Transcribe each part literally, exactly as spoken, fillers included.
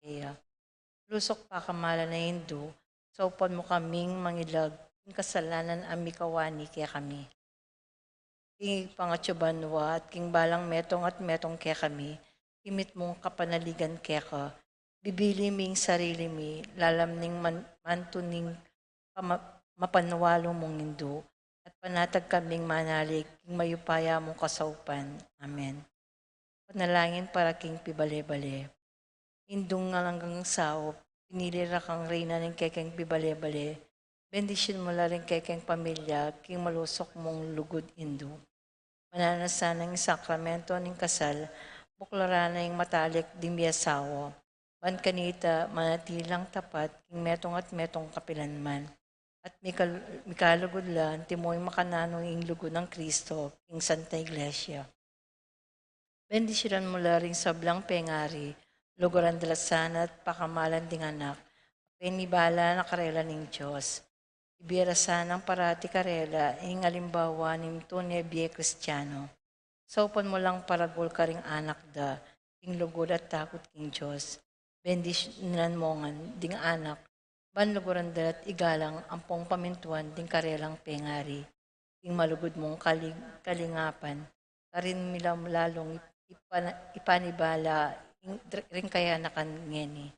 Maria. Lusuk pakamalan a Indu, saupan mu kaming mangilag king kasalanan a mikawani kekami. King Ibpa a atsu banua at king balang metung at metung kekami, king mitmung kapanaligan keka, bibili mi ing sarili mi, lalam ning man-, mantu ning pama-, mapanwalu mung Indu, at panatag kaming manalig king mayupaya mung kasaupan. Amen. Panalangin para king pibale-bale. Indung alang anggang saup, pinili ra kang reyna ning kekeng pibale-bale, bendisyun mu la ring kekeng pamilya king malusuk mung lugud, Indu. Mananu na sana ing sakramento ning kasal, buklaran na ing matalik ding miasawa. Ban kanita, manatili lang tapat king metung at metung kapilanman. At mikal-, mikalugud la, antimo ing makananu ing lugud nang Kristo king Santa Iglesia. Bendisyunan mu la ring sablang pengari, luguran da la sana at pakamalan ding anak, a penibala na karela ning Dios. Ibie ra sanang parati karela ing alimbawa ning tune bie Kristiano. Saupan mu lang paragul karing anak da king lugud at takut king Dios. Bendisyunan mu ngan ding anak, ban luguran da la't igalang ampong pamintuan ding karelang pengari king malugud mung kalig-, kalingapan, karin mi la lalung ip-, ipana-, ipanibala ing-, ring kayanakan ngeni.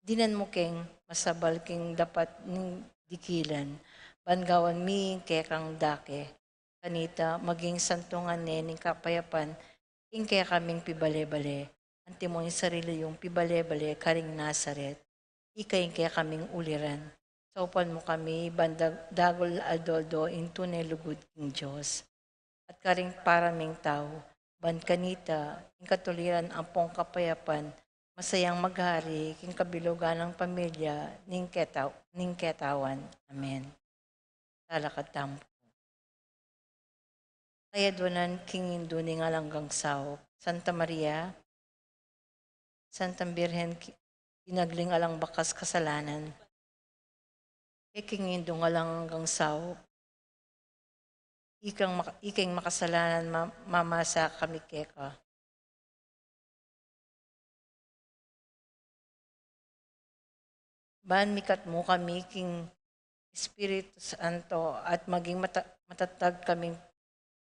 Dinan mu keng masabal king dapat ning dikilan, ban gawan mi ing kekang dake. Kanita, maging santungan ne ning kapayapan ing kekaming pibale-bale, antimo ing sarili yung pibale-bale karing Nazaret. Ika ing kekaming uliran. Saupan mu kami, ban da-, dagul aldo-aldo ing tune lugud king Dios. At karing para ming tau, ban kanita, ing katuliran ampong kapayapan, masayang maghari king kabilugan nang pamilya ning keta-, ning ketawan. Amen. Talakad tamu pu. Kayadwanan king Indu ning alang anggang saup, Santa Maria, Santang Birhen ki-, inagling alang bakas kasalanan. King Indung alang anggang saup, ikang maka-, ikeng makasalanan ma-, mamasa kami keka. Ban mikatmu kami king Espiritu Santo at maging mata-, matatag kaming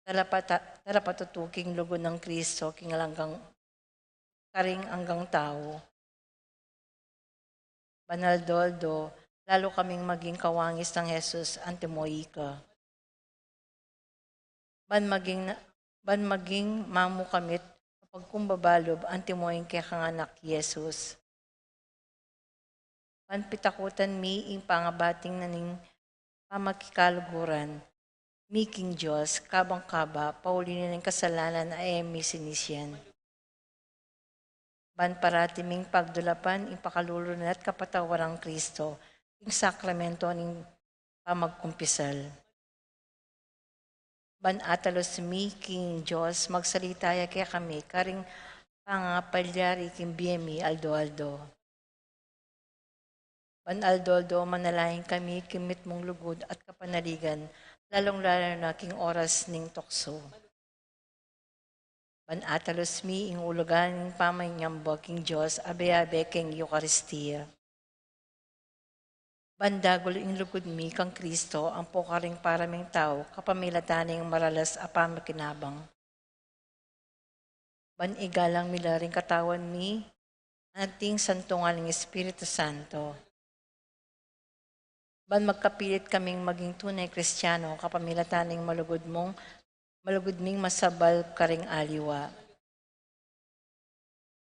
talapata-, talapatutu king lugud nang Kristo, king alang anggang, karing anggang tau. Ban aldo-aldo, lalu kaming maging kawangis nang Jesus, antimo ika. Ban maging na-, ban maging mamu kami't kapagkumbaba lub, antimo ing kekang anak Jesus. Ban pitakutan mi ing pangabating na ning pamakikaluguran mi king Dios, kabang kaba, pauli na ning kasalanan a e mi sinisian. Ban parati ming pagdulapan ing pakalulu na at kapatawaran nang Kristo, king sakramento ning pamagkumpisal. Ban atalus mi king Dios, magsalita ya kekami, karing pangapalyari king bie mi aldo-aldo. Ban aldo-aldo manalangin kami king mitmung lugud at kapanaligan, lalung-lalu na king oras ning tuksu. Ban atalus mi ing ulugan ning pamanyamba king Dios, abe-abe king Eukaristia. Ban dagul ing lugud mi kang Kristo, ampo karing para ming tau, kapamilatan ning maralas a pamakinabang. Ban igalang mi la ring katawan mi, anting santungan ning Espiritu Santo. Ban magkapilit kaming maging tune Kristiano, kapamilatan ning malugud mung, malugud ming masabal karing aliwa.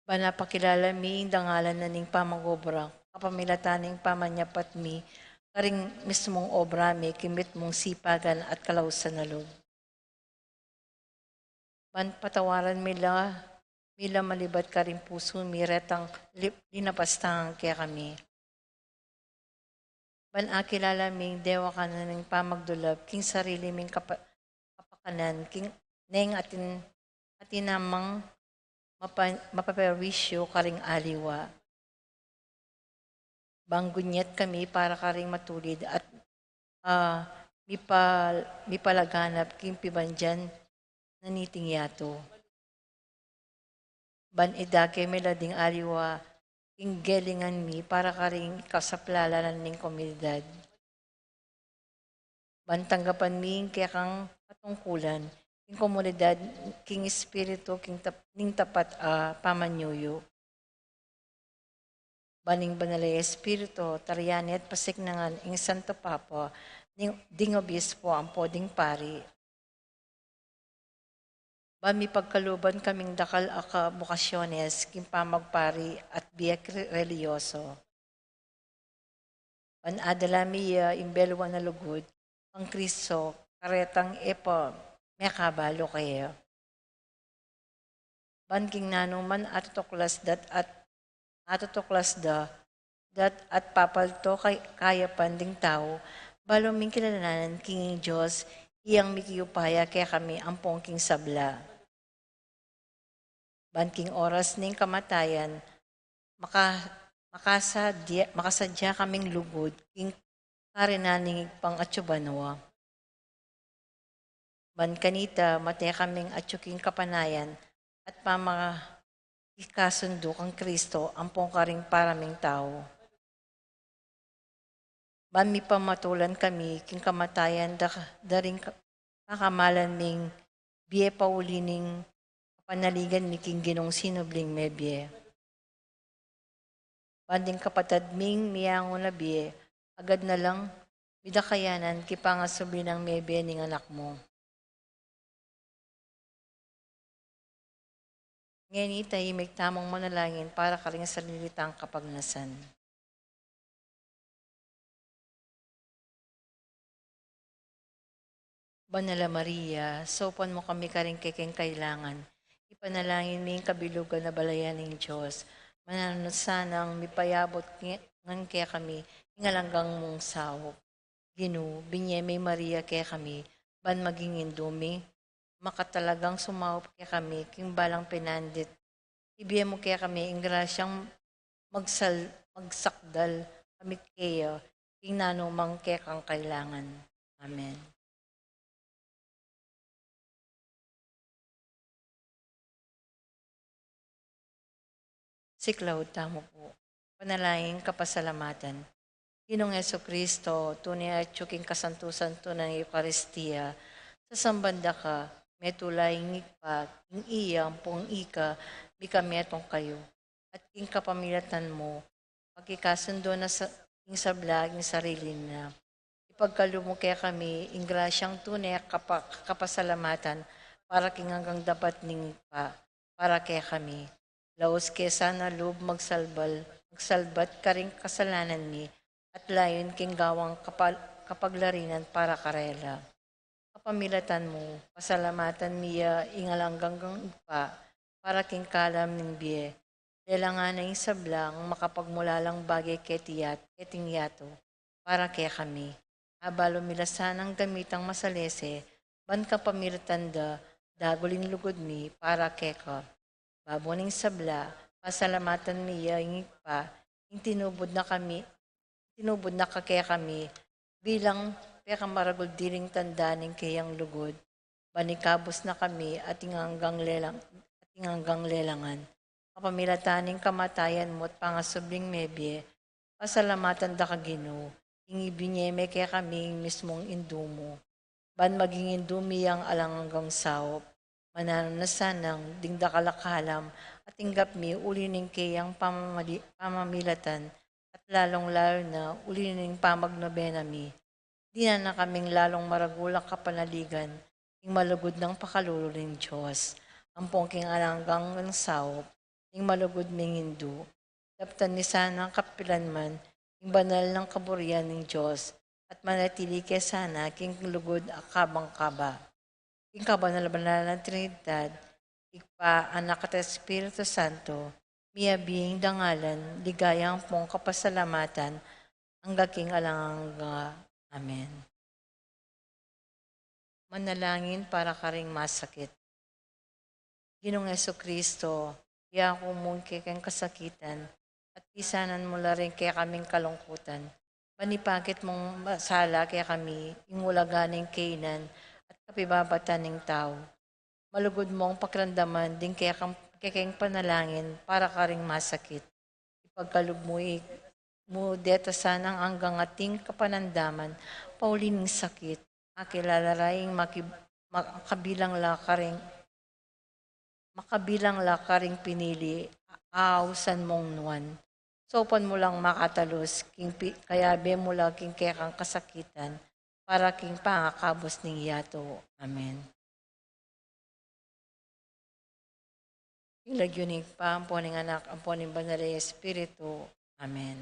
Ban apakilala mi ing dangalan na ning pamag-obra, kapamilatan ning pamanyapat mi karing mismung obra mi, king mitmung sipagan at kalausan a lub. Ban patawaran mi la, mi la malibat karing pusu mi retang li-, linapastan kekami. Ban akilala ming dewakan na ning pamagdulap king sarili ming kapa-, kapakanan, king neng atin, atin namang mapa-, mapaperwisyo karing aliwa. Ban gunyat kami para karing matulid at, ah, mipa-, mipalaganap king pibandian na niting yatu. Ban idake mi la ding aliwa king gelingan mi para karing kasaplalan ning komunidad. Ban tanggapan mi ing kekang katungkulan, ing komunidad, king espiritu, king tap-, ning tapat a pamanyuyu. Ban ing Banal a Espiritu, tarian at pasiknangan ing Santo Papa, ning, ding obispo, ampo ding pari. Ban mipagkaluban kaming dakal a kabukasyones, king pamagpari at bie re-, relihiyoso. Ban adala mi ya ing beluan a lugud, kang Kristo, karetang e pa mekabalu kaya. Ban king nanu man atutuklas dat at, atutuklas da, dat at papalto kay-, kayapan ding tau, balu ming kilalanan king Dios, iyang mikiupaya kekami ampong king sabla. Ban king oras ning kamatayan, maka-, makasadya, makasadya kaming lugud king karinan ning Ibpang atyu banua. Ban kanita, mate kaming atyu king kapanayan at pamakikasundu kang Kristo ampong karing paraming tau. Ban mipamatulan kami king kamatayan da, da ring ka-, kakamalan ming bie pauli ning kapanaligan mi king Ginung sinubling mebie. Ban ding kapatad ming miyangu na bie, agad na lang midakayanan king pangasubli nang mebie ning Anak mu. Ngeni, tahimik tamung manalangin para karing sarili tang kapagnasan. Banal a Maria, saupan mu kami karing kekeng kailangan. Ipanalangin mi ing kabilugan a balayan ning Dios. Mananu sanang mipayabut nge-, ngan kekami ing alang angga mung saup. Ginu, binie me i Maria kekami, ban maging indu mi, makatalagang sumaup kekami king balang penandit. Ibie mu kekami ing grasyang magsal-, magsakdal kami keya king nanu mang kekang kailangan. Amen. Siklaud tamu pu. Panalangin kapasalamatan. Ginung Jesucristo, tune atyu king kasantu-santu nang Eukaristia, sasamban da ka, metula ing Ibpa, king iya ampong ika mika metung kayu, at king kapamilatan mu, pakikasundu na sa, ing sabla king sarili na. Ipagkalub mu kekami ing grasyang tune a kapa-, kapasalamatan para king anggang dapat ning Ibpa, para kekami. Laus ke sana lub magsalbal, magsalbat karing kasalanan mi, at layun king gawang kapal-, kapaglarinan para karela. Kapamilatan mu, pasalamatan mi ya ing alang anggang Ibpa, para king kalam ning bie. Lelangan na ing sablang makapagmulalang bage keti yat-, keting yatu, para kekami. Abalu mi la sanang gamitang masalese, ban kapamilatan da, dagul ing lugud mi, para keka. Babo ning sabla, pasalamatan mi ya ing Ibpa, ing tinubud na kami, tinubud na ka kekami, bilang pekamaragul diling tanda ning keyang lugud, ban ikabus na kami, at ing anggang lelang-, at ing anggang lelangan. Kapamilatan ning kamatayan mu at pangasubling mebie, pasalamatan da ka Ginu, ing ibinie me kekami ing mismung indu mu. Ban maging indu mi yang alang anggang saup. Mananu na sanang ding dakal a kalam a tinggap mi uli ning keyang pamamali-, pamamilatan, at lalung-lalu na uli ning pamagnobena mi. Dinan na kaming lalung maragul a kapanaligan, ing malugud nang pakalulu ning Dios, ampong king alang anggang saup, ing malugud ming indu. Daptan mi sanang kapilan man, ing banal nang kaburian ning Dios, at manatili ke sana king lugud a kabang kaba. King kabanal-banalan nang Trinidad, Ibpa, Anak, at Espiritu Santo, miyabing dangalan, ligaya ampong kapasalamatan, angga king alang angga. Amen. Manalangin para karing masakit. Ginung Jesucristo, yaku mu ing kekeng kasakitan, at pisanan mu la ring kekaming kalungkutan. Ban ipakit mung masala kekami, ing ulaga ning kainan, at kapibabatan ning tau. Malugud mung pakiramdaman, ding kekang, kekeng panalangin, para karing masakit. pagkalub mu, i-, mu deta sanang anggang ating kapanandaman, pauli ning sakit, akilala ra ing makib-, makabilang la karing, makabilang la karing pinili, ausan mung nuan. Saupan mu lang makatalus, king pi-, kayabe mu la king kekang kasakitan, para king pangakabus ning yatu. Amen. King lagyu ning Ibpa, ampo ning Anak, ampo ning Banal a Espiritu. Amen.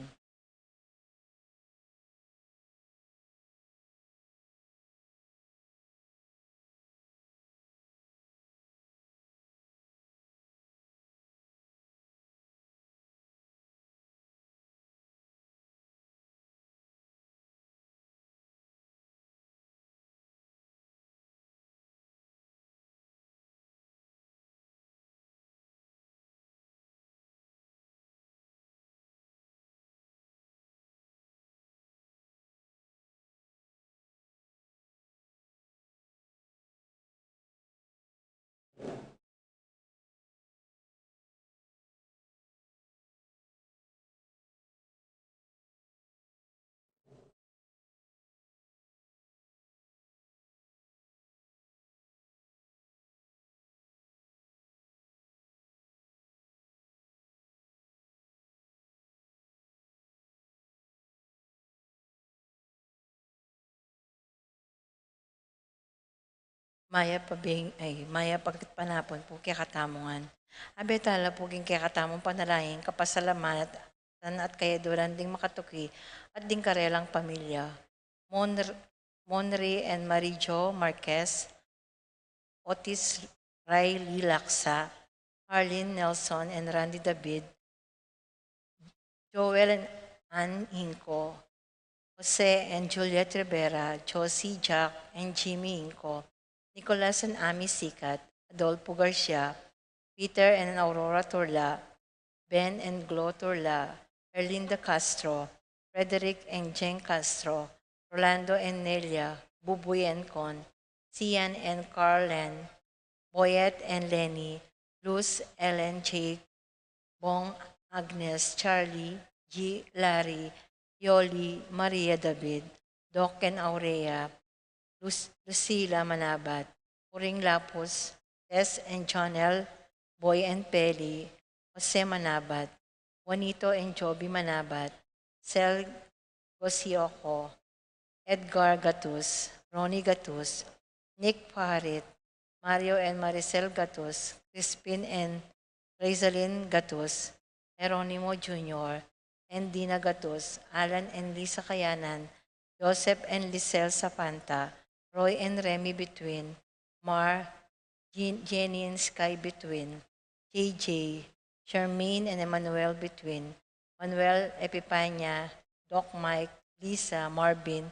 Mayap a bing-, ay, mayap a panapun pu kekatamu ngan. Abe tala pu king kekatamung panalangin, kapasalamatan at kayaduran ding makatuki at ding karelang pamilya. Monr-, Monri and Marie Jo Marquez, Otis Riley Laksa, Arlene Nelson and Randy David, Joel and Ann Inco, Jose and Juliet Rivera, Josie, Jack and Jimmy Inco, Nicolas and Amy Sikat, Adolfo Garcia, Peter and Aurora Turla, Ben and Glo Turla, Erlinda Castro, Frederick and Jane Castro, Rolando and Nelia, Bubuy and Con, Sian and Carlen, Boyet and Lenny, Luz, Ellen, Jake, Bong, Agnes, Charlie, G, Larry, Yoli, Maria David, Doc and Aurea, Lus-, Lucila Manabat, Uring Lapus, Tess and Jonel, Boy and Peli, Jose Manabat, Juanito and Joby Manabat, Sel Gosioko, Edgar Gatus, Ronnie Gatus, Nick Parit, Mario and Maricel Gatus, Crispin and Rizalin Gatus, Jeronimo Junior and Dina Gatus, Alan and Lisa Kayanan, Joseph and Lisel Sapanta, Roy and Remy Bituin, Mar, Jean-, Jenny and Sky Bituin, J J, Charmaine and Emmanuel Bituin, Manuel Epipania, Doc Mike, Lisa, Marvin,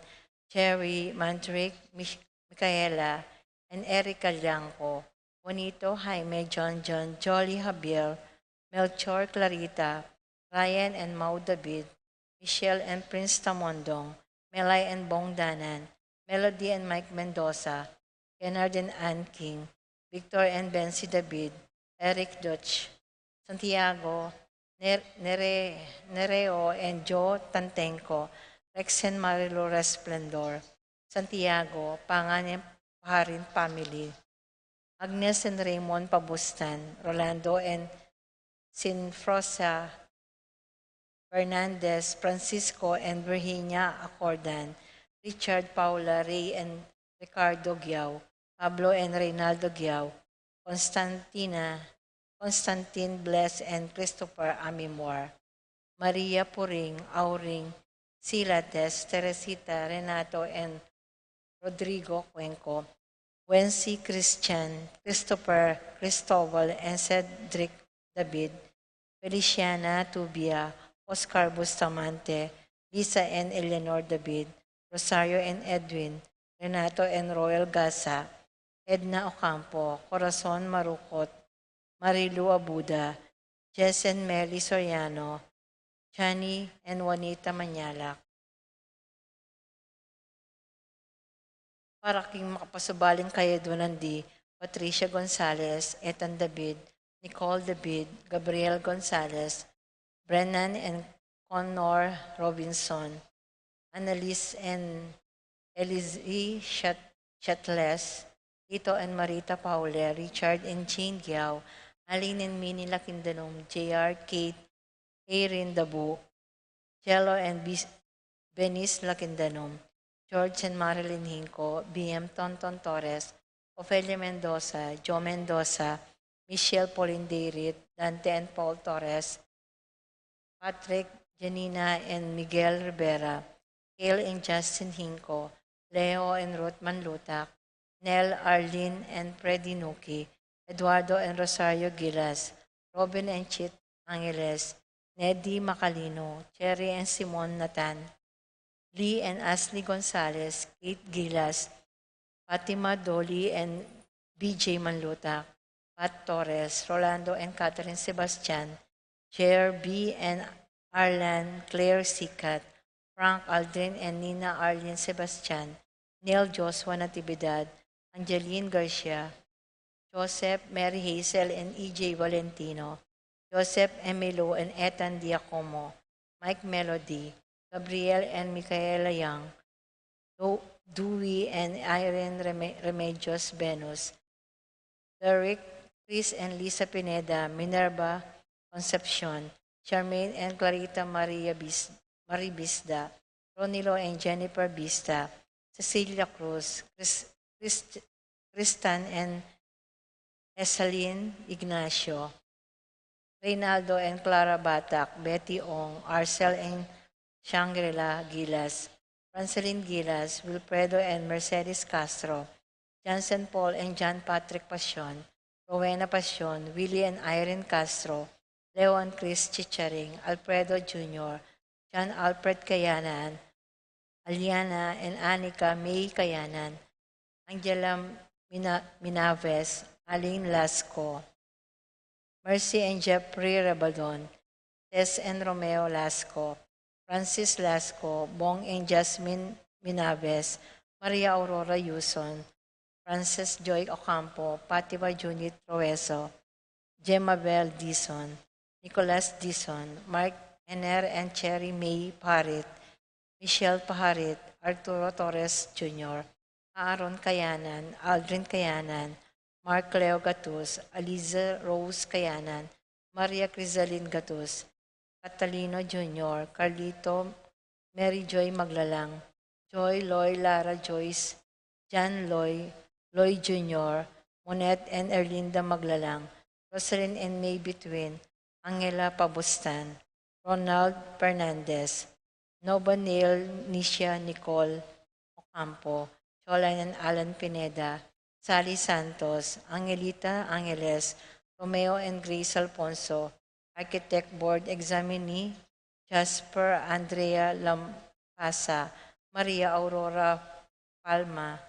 Jerry, Mantric, Mich-, Micaela, and Eric Calianco, Juanito, Jaime, John John, Jolly, Javier, Melchor, Clarita, Ryan and Mau David, Michelle and Prince Tamondong, Melay and Bong Danan, Melody and Mike Mendoza, Kennard and Ann King, Victor and Bensi David, Eric Dutch, Santiago, Ner-, Nere-, Nereo and Joe Tantenco, Rex and Marilu Resplendor, Santiago, Pangan and Paharin family, Agnes and Raymond Pabustan, Rolando and Sinfrosa Fernandez, Francisco and Virginia Acordan, Richard, Paula, Ray and Ricardo Giao, Pablo and Reynaldo Giao, Constantina, Constantine Bless and Christopher Amimor, Maria Puring, Auring, Sila Des, Teresita, Renato and Rodrigo Cuenco, Wency Christian, Christopher, Cristobal, and Cedric David, Feliciana Tubia, Oscar Bustamante, Lisa and Eleanor David, Rosario and Edwin, Renato and Roel Gasa, Edna Ocampo, Corazon Marukot, Marilu Abuda, Jess and Meli Soriano, Johnny and Juanita Manyalak. Para king makapasubaling kayaduran di Patricia Gonzalez, Ethan David, Nicole David, Gabriel Gonzalez, Brennan and Connor Robinson, Annalise and Elizee Shat-, Shatles, Tito and Marita Paule, Richard and Jane Giao, Aline and Minnie Lakindanum, J R, Kate, Erin Dabu, Cello and Bis-, Benice Lakindanum, George and Marilyn Hinco, B M Tonton Torres, Ofelia Mendoza, Joe Mendoza, Michelle Pauline Dayrit, Dante and Paul Torres, Patrick, Janina and Miguel Rivera, Gail and Justin Hinco, Leo and Ruth Manlutak, Nel, Arlene and Freddy Nuki, Eduardo and Rosario Gilas, Robin and Chit Angeles, Neddy Macalino, Cherry and Simon Natan, Lee and Ashley Gonzalez, Kate Gilas, Fatima Dolly and B J Manlutak, Pat Torres, Rolando and Catherine Sebastian, Jer B and Arlan Claire Sikat, Frank Aldrin and Nina Arlene Sebastian, Neil Joshua Natividad, Angeline Garcia, Joseph, Mary Hazel and E J Valentino, Joseph Emilio and Ethan Diacomo, Mike Melody, Gabriel and Michaela Young, Do-, Dewey and Irene Reme-, Remedios Venus, Derek, Chris and Lisa Pineda, Minerva Concepcion, Charmaine and Clarita Maria Bis-, Marie Bisda, Ronilo and Jennifer Bista, Cecilia Cruz, Chris-, Christ-, Kristan and Esalin Ignacio, Reynaldo and Clara Batak, Betty Ong, Arcel and Shangri-La Gilas, Francelin Gilas, Wilfredo and Mercedes Castro, Johnson Paul and John Patrick Pasion, Rowena Pasion, Willie and Irene Castro, Leo and Chris Chicharing, Alfredo Junior, John Alfred Kayanan, Aliana and Anika May Kayanan, Angela Mina-, Minaves, Aline Lasco, Mercy and Jeffrey Rabadon, Tess and Romeo Lasco, Francis Lasco, Bong and Jasmine Minaves, Maria Aurora Yuson, Frances Joy Ocampo, Fatima Junit Roeso, Gemma Bell Dizon, Nicholas Dizon, Mark Ener and Cherry May Parit, Michelle Paharit, Arturo Torres Junior, Aaron Kayanan, Aldrin Kayanan, Mark Leo Gatus, Aliza Rose Kayanan, Maria Crisalin Gatus, Catalino Junior, Carlito, Mary Joy Maglalang, Joy, Loy, Lara, Joyce, John, Loy, Loy Junior, Monette and Erlinda Maglalang, Rosalyn and May Bituin, Angela Pabustan, Ronald Fernandez, Nova, Neil, Nisha, Nicole Ocampo, Cholan and Alan Pineda, Sally Santos, Angelita Angeles, Romeo and Grace Alfonso, Architect Board Examinee Jasper Andrea Lampasa, Maria Aurora Palma,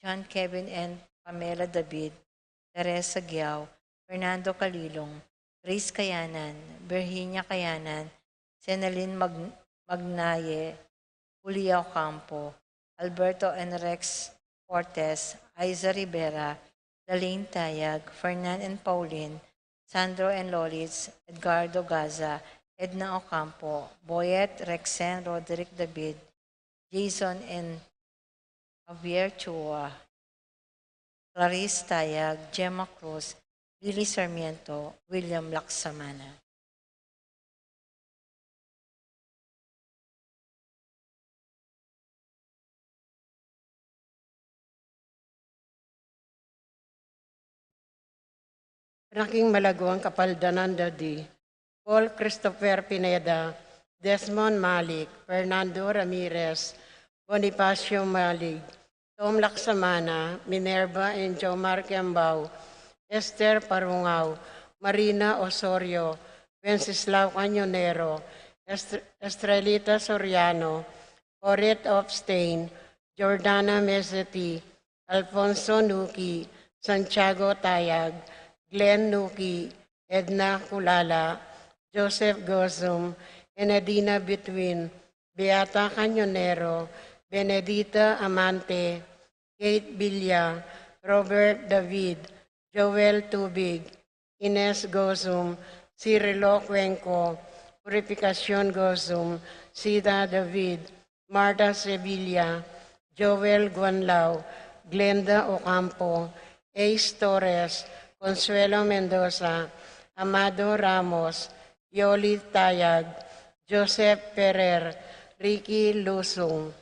John Kevin and Pamela David, Teresa Giao, Fernando Calilong, Grace Kayanan, Virginia Kayanan, Senalin Mag-, Magnaye, Julia Ocampo, Alberto and Rex Cortez, Aiza Rivera, Lalaine Tayag, Fernan and Pauline, Sandro and Lolits, Edgardo Gaza, Edna Ocampo, Boyet, Rexen, Roderick David, Jason and Javier Chua, Clarice Tayag, Gemma Cruz, Lily Sarmiento, William Laksamana. King malaguang kapaldanan da di Paul Christopher Pineda, Desmond Malik, Fernando Ramirez, Bonifacio Malik, Tom Laksamana, Minerva and Jomar Kembao, Esther Parungao, Marina Osorio, Wenceslao Cañonero, Est-, Estrelita Soriano, Oret Opstein, Jordana Meseti, Alfonso Nuki, Santiago Tayag, Glenn Nuki, Edna Culala, Joseph Gozum, Enedina Bituin, Beata Cañonero, Benedita Amante, Kate Villa, Robert David, Joel Tubig, Ines Gozum, Cirilo Cuenco, Purificacion Gozum, Sida David, Martha Sevilla, Joel Guanlao, Glenda Ocampo, Ace Torres, Consuelo Mendoza, Amado Ramos, Yoli Tayag, Joseph Ferrer, Ricky Lusung,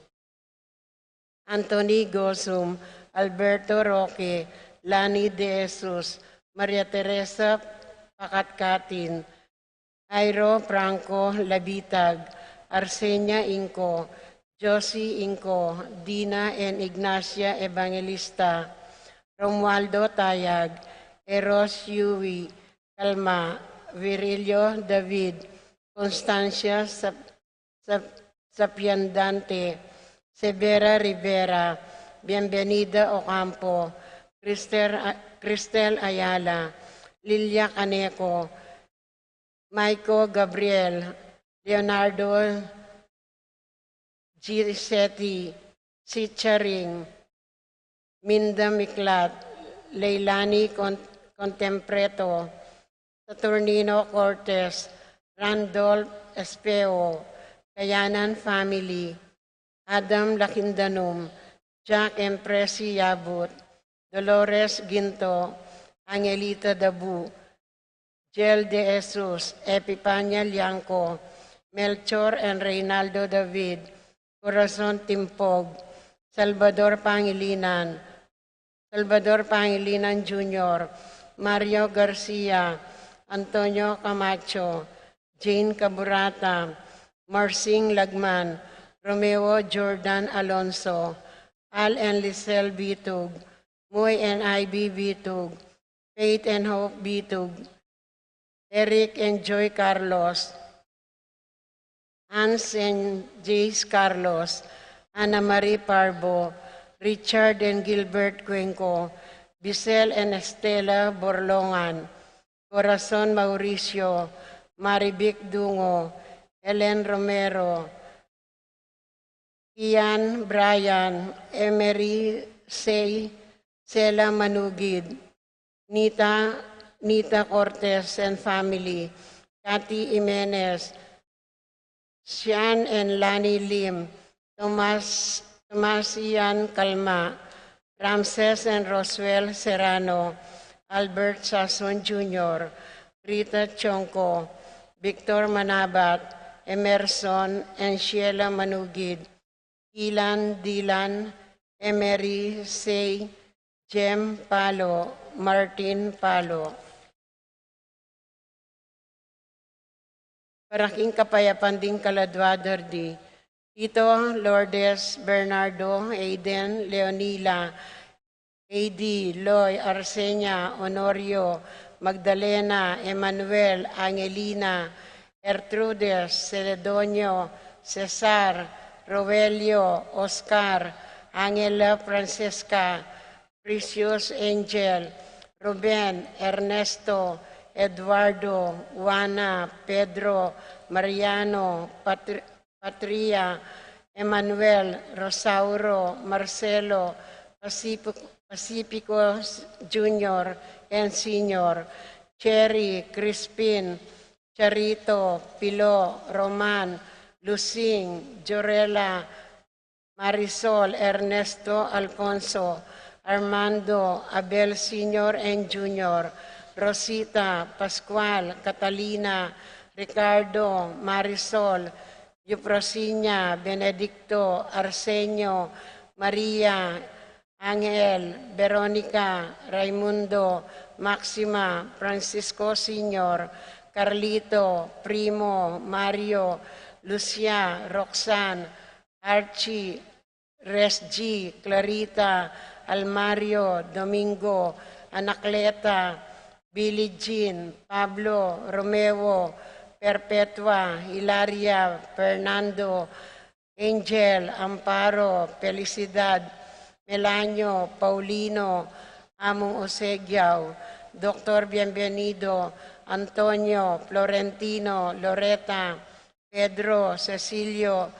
Anthony Gozum, Alberto Roque, Lani De Jesus, Maria Teresa Pakatkatin, Airo Franco Labitag, Arsenia Inco, Josie Inco, Dina and Ignacia Evangelista, Romualdo Tayag, Eros Yui Calma, Virilio David, Constancia Sap-, Sap-, Sapiandante, Severa Rivera, Bienvenida Ocampo, Cristel, Cristel Ayala, Lilia Caneco, Maiko Gabriel, Leonardo Gisetti, Sicharing, Minda Miklat, Leilani Con-, Contempreto, Saturnino Cortes, Randolph Espeo, Kayanan family, Adam Lakindanum, Jack and Presi Yabut, Dolores Ginto, Angelita Dabu, Jel De Jesus, Epipania Liangco, Melchor and Reynaldo David, Corazon Timpog, Salvador Pangilinan, Salvador Pangilinan Junior, Mario Garcia, Antonio Camacho, Jane Caburata, Marsing Lagman, Romeo Jordan Alonso, Al and Lisel Bitug, Moy and Ivy Bitug, Faith and Hope Bitug, Eric and Joy Carlos, Hans and Jace Carlos, Ana Marie Parbo, Richard and Gilbert Cuenco, Bisel and Estela Borlongan, Corazon Mauricio, Marivic Dungo, Ellen Romero, Ian Bryan, Emery Say, Sela Manugid, Nita, Nita Cortes and family, Kathy Jimenez, Sian and Lani Lim, Tomas, Tomasian Calma, Ramses and Roswell Serrano, Albert Sason Junior, Rita Chonco, Victor Manabat, Emerson and Sheila Manugid, Ilan Dilan, Emery Say, Jem Palo, Martin Palo. Para king kapayapan ding kaladwa da rdi, Tito, Lourdes, Bernardo, Aiden, Leonila, Adi, Loy, Arsenia, Honorio, Magdalena, Emmanuel, Angelina, Gertrudes, Celedonio, Cesar, Roelio, Oscar, Angela, Francesca, Precious, Angel, Ruben, Ernesto, Eduardo, Juana, Pedro, Mariano, Patri-, Patria, Emmanuel, Rosauro, Marcelo, Pacific-, Pacifico Junior and Senior, Cherry, Crispin, Charito, Pilo, Roman, Lusing, Jorela, Marisol, Ernesto, Alfonso, Armando, Abel Senior and Junior, Rosita, Pascual, Catalina, Ricardo, Marisol, Euprosinia, Benedicto, Arsenio, Maria, Angel, Veronica, Raimundo, Maxima, Francisco Senior, Carlito, Primo, Mario, Lucia, Roxanne, Archie, Resgie, Clarita, Almario, Domingo, Anacleta, Billie Jean, Pablo, Romeo, Perpetua, Hilaria, Fernando, Angel, Amparo, Felicidad, Melanio, Paulino, Among Osegiao, Doktor Bienvenido, Antonio, Florentino, Loreta, Pedro, Cecilio,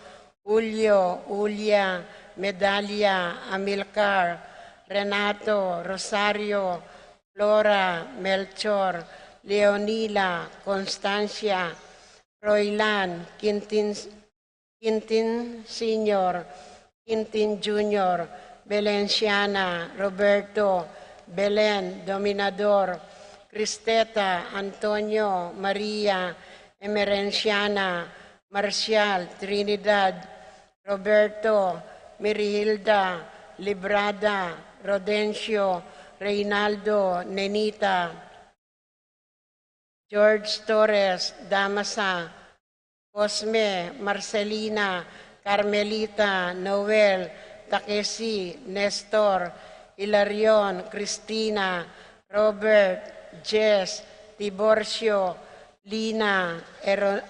Julio, Julia, Medalia, Amilcar, Renato, Rosario, Flora, Melchor, Leonila, Constancia, Roylan, Quintin, Quintin Senior, Quintin Junior, Belenciana, Roberto, Belen, Dominador, Cristeta, Antonio, Maria, Emerenciana, Marcial, Trinidad, Roberto, Mirihilda, Librada, Rodencio, Reynaldo, Nenita, George Torres, Damasa, Cosme, Marcelina, Carmelita, Noel, Takesi, Nestor, Hilarion, Cristina, Robert, Jess, Tiborcio, Lina, Ero-,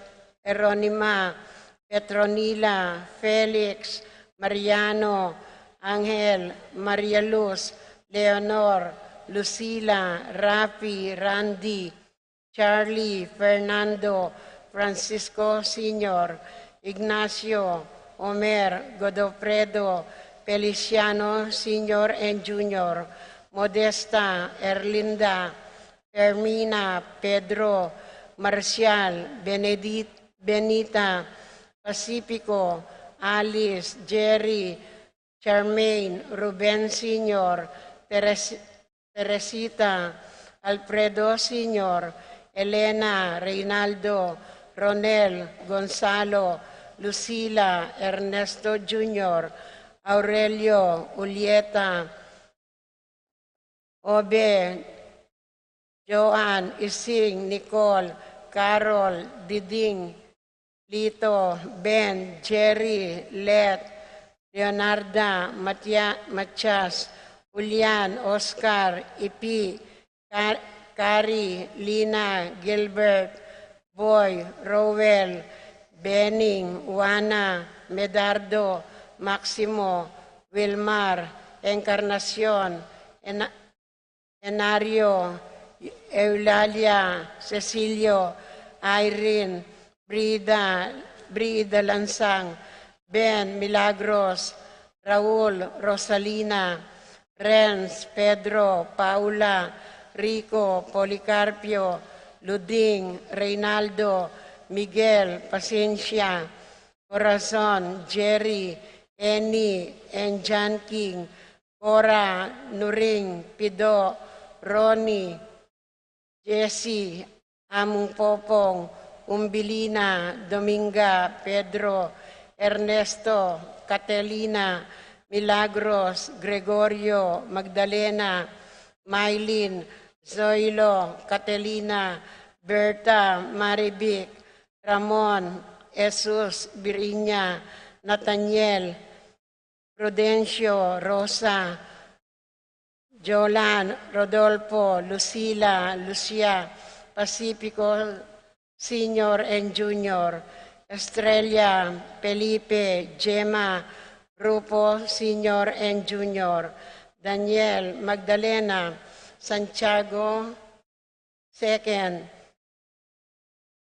Eronima, Petronila, Felix, Mariano, Angel, Maria Luz, Leonor, Lucila, Rafi, Randy, Charlie, Fernando, Francisco Senior, Ignacio, Omer, Godofredo, Feliciano Senior and Junior, Modesta, Erlinda, Fermina, Pedro, Marcial, Benedit-, Benita, Pacifico, Alice, Jerry, Charmaine, Ruben Senior, Teres-, Teresita, Alfredo Senior, Elena, Reynaldo, Ronel, Gonzalo, Lucila, Ernesto Junior, Aurelio, Julieta, Obe, Joan, Ising, Nicole, Carol, Diding, Lito, Ben, Jerry, Let, Leonarda, Matia-, Matias, Julian, Oscar, Ipi, Ka-, Kari, Lina, Gilbert, Boy, Rowell, Benning, Juana, Medardo, Maximo, Wilmar, Encarnacion, Ena-, Enario, Eulalia, Cecilio, Irene, Brida, Brida Lansang, Ben, Milagros, Raul, Rosalina, Renz, Pedro, Paula, Rico, Policarpio, Luding, Reynaldo, Miguel, Pasencia, Corazon, Jerry, Eni, Enjan King, Cora, Nuring, Pido, Ronnie, Jesse, Amung Popong, Umbilina, Dominga, Pedro, Ernesto, Catelina, Milagros, Gregorio, Magdalena, Mylene, Zoilo, Catelina, Berta, Marivic, Ramon, Jesus, Virginia, Nathaniel, Prudencio, Rosa, Jolan, Rodolfo, Lucila, Lucia, Pacifico Senior and Junior, Estrella, Felipe, Gemma, Rufo Senior and Junior, Daniel, Magdalena, Santiago, Second,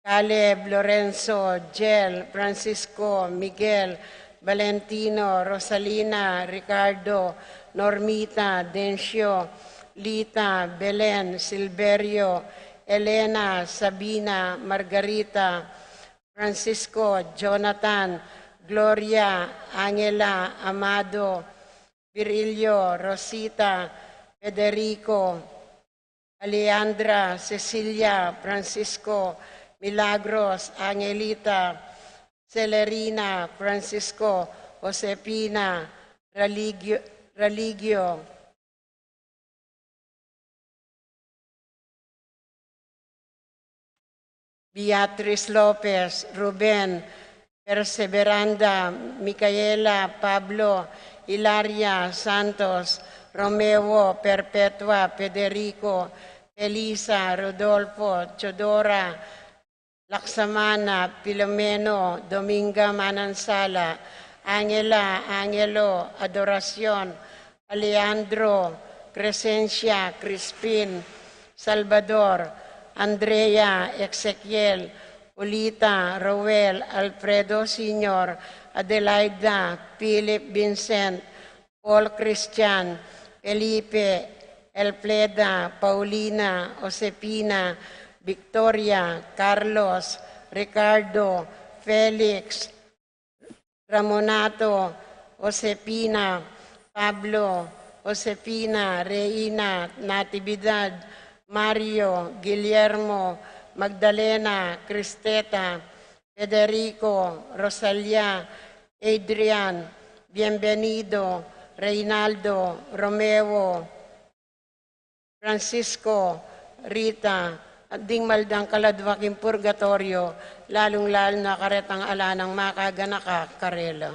Caleb, Lorenzo, Jel, Francisco, Miguel, Valentino, Rosalina, Ricardo, Normita, Dencio, Lita, Belen, Silverio, Elena, Sabina, Margarita, Francisco, Jonathan, Gloria, Angela, Amado, Virilio, Rosita, Federico, Alejandra, Cecilia, Francisco, Milagros, Angelita, Celerina, Francisco, Josefina, Religio, Religio, Beatriz Lopez, Ruben, Perseveranda, Micaela, Pablo, Hilaria, Santos, Romeo, Perpetua, Federico, Felisa, Rodolfo, Teodora, Laksamana, Filomeno, Dominga Manansala, Angela, Angelo, Adoracion, Alejandro, Crescencia, Crispin, Salvador, Andrea, Ezequiel, Ulita, Roel, Alfredo Senior, Adelaida, Philip, Vincent, Paul, Christian, Felipe, Elfreda, Paulina, Josefina, Victoria, Carlos, Ricardo, Felix, Ramonato, Josefina, Pablo, Josefina, Reina, Natividad, Mario, Guillermo, Magdalena, Cristeta, Federico, Rosalia, Adrian, Bienvenido, Reynaldo, Romeo, Francisco, Rita, at ding maldang kaladwa king purgatoryo, lalung-lalu na karetang ala nang makaganaka karela.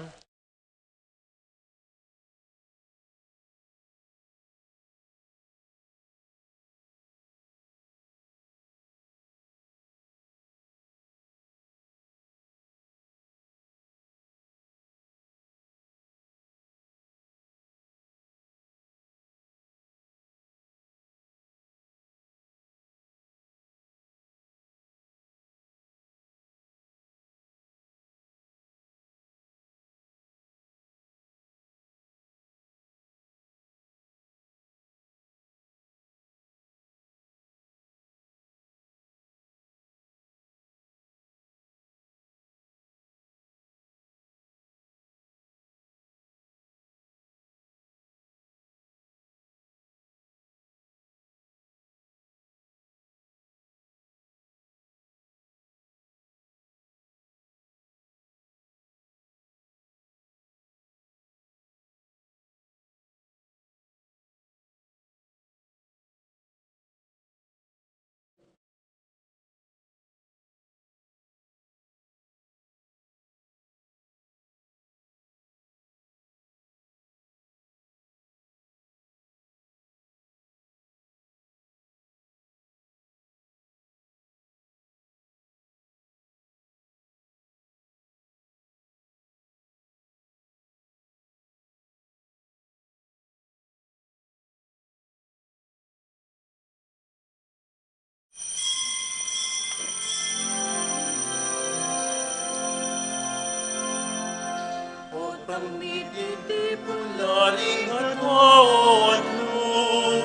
Potang mititipun la ring atwa o atlu,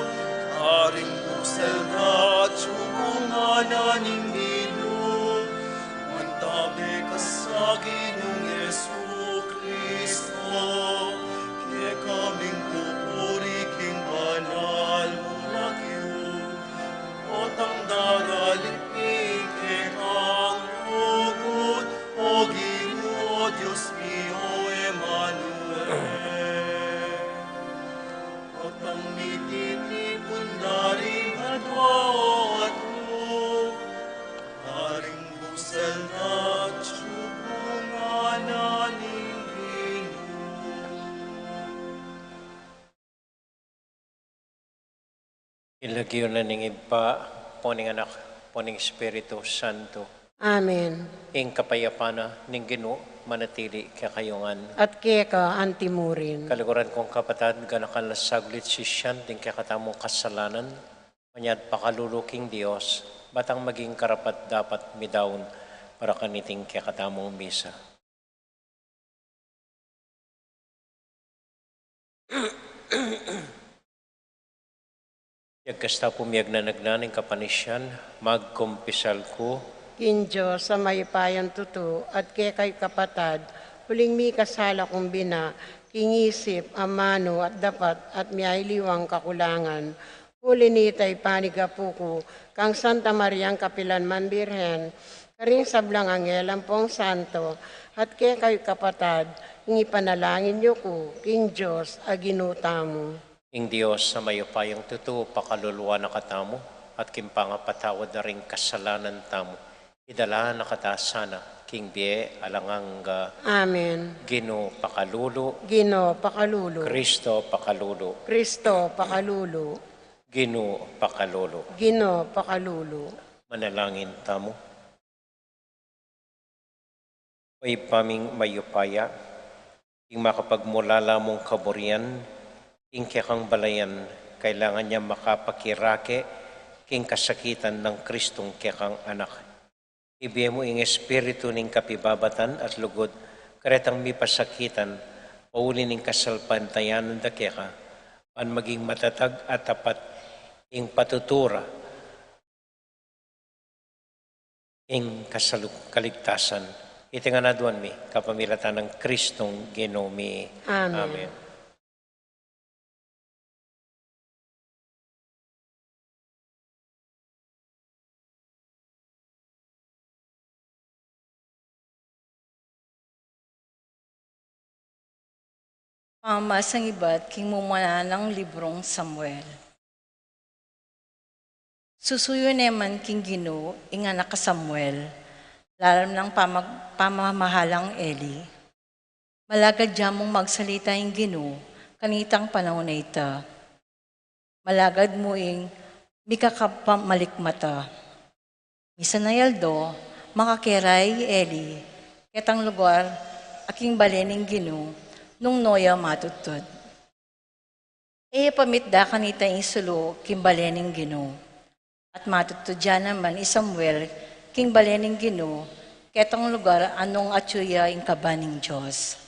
karing busal na atsu pu ngana ning Ginu, mantabe ka sa Ginung Jesu-Cristo, kekaming pupuri king banal mung lagyu, potang daralit mi kekang lugud, O Ginu, O Dios mi, O Emmanuel. Potang mititipun da ring atwa o atlu, karing busal na atsu pu ngana ning Ginu. King lagyu na ning Ibpa, ampo ning Anak, ampo ning Espiritu Santo. Amen. Ing kapayapan na ning Ginu manatili kekayu ngan. At keka anti murin. Kaluguran kung kapatad, ganakan la saglit sisian ding kekatamung kasalanan, manyad pakalulu king Dios, ba tang maging karapat-dapat midaun para kaniting kekatamung misa. Yagkas ta pu miyagnanagnan ing kapanisian, magkumpisal ku king Dios a mayupayang tutu, at kekayu kapatad, uling mikasala kung bina, king isip, amanu, at dapat, at miyaliwang kakulangan. Uli nita, ipanigapu ku kang Santa Mariang kapilanman Birhen, karing sablang anghel ampong santo, at kekayu kapatad, ing ipanalangin yu ku king Dios a Ginu tamu. Ing Dios a mayupayang tutu, pakaluluan na katamu, at king pangapatawad na ring kasalanan tamu, idala na kata sana king bie alang angga. Amen. Ginu, pakalulu. Ginu, pakalulu. Kristo, pakalulu. Kristo, pakalulu. Ginu, pakalulu. Ginu, pakalulu. Manalangin tamu. O Ibpa ming mayupaya, ing makapagmulala mung kaburian king kekang balayan, kailangan yang makapakirake king kasakitan nang Kristung kekang Anak. Ibie mu ing espiritu ning kapibabatan at lugud karetang mipasakitan pauli ning kasalpantayanan da keka, ban maging matatag at tapat ing patutu ra ing kasaluk-, kaligtasan. Iti ngan aduan mi, kapamilatan nang Kristong Ginu mi. Amen. Amen. Pamamasang ibat king mumuna nang librung Samuel. Susuyu ne man king Ginu ing anak a Samuel, lalam nang pamag-, pamamahalang Eli. Malagad ya mung magsalita ing Ginu kanitang panaun a ita. Malagad mu ing mikakapamalikmata. Misan a aldo, makakera i Eli ketang lugar a king bale ning Ginu nung no ya matudtud. E ya pamitda kanita ing sulu king bale ning Ginu. At matudtud ya naman i Samuel king bale ning Ginu, ketang lugar a nung atyu ya ing kaban ning Dios.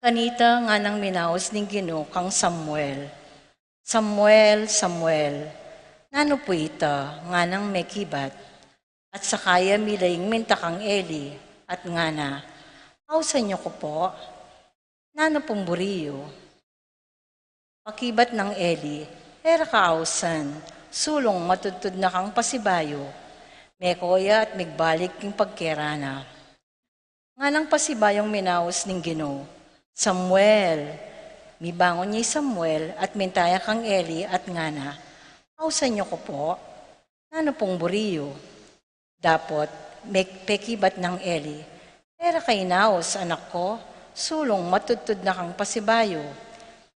Kanita nganang minaus ning Ginu kang Samuel, "Samuel, Samuel." "Nanu pu ita?" nganang mekibat. At saka ya milaing minta kang Eli, at ngana, "Ausan yu ku pu? Nanu pung buri yu?" Pakibat nang Eli, "E ra ka ausan, sulung matudtud na kang pasibayu." Meko ya at migbalik king pagkera na. Nganang pasibayung minaus ning Ginu, "Samuel!" Mibangun ya i Samuel at minta ya kang Eli at ngana, "Ausan yu ku pu? Nanu pung buri yu?" Dapot, me-, pekibat nang Eli, "E ra ka inaus, anak ku, sulung matudtud na kang pasibayu."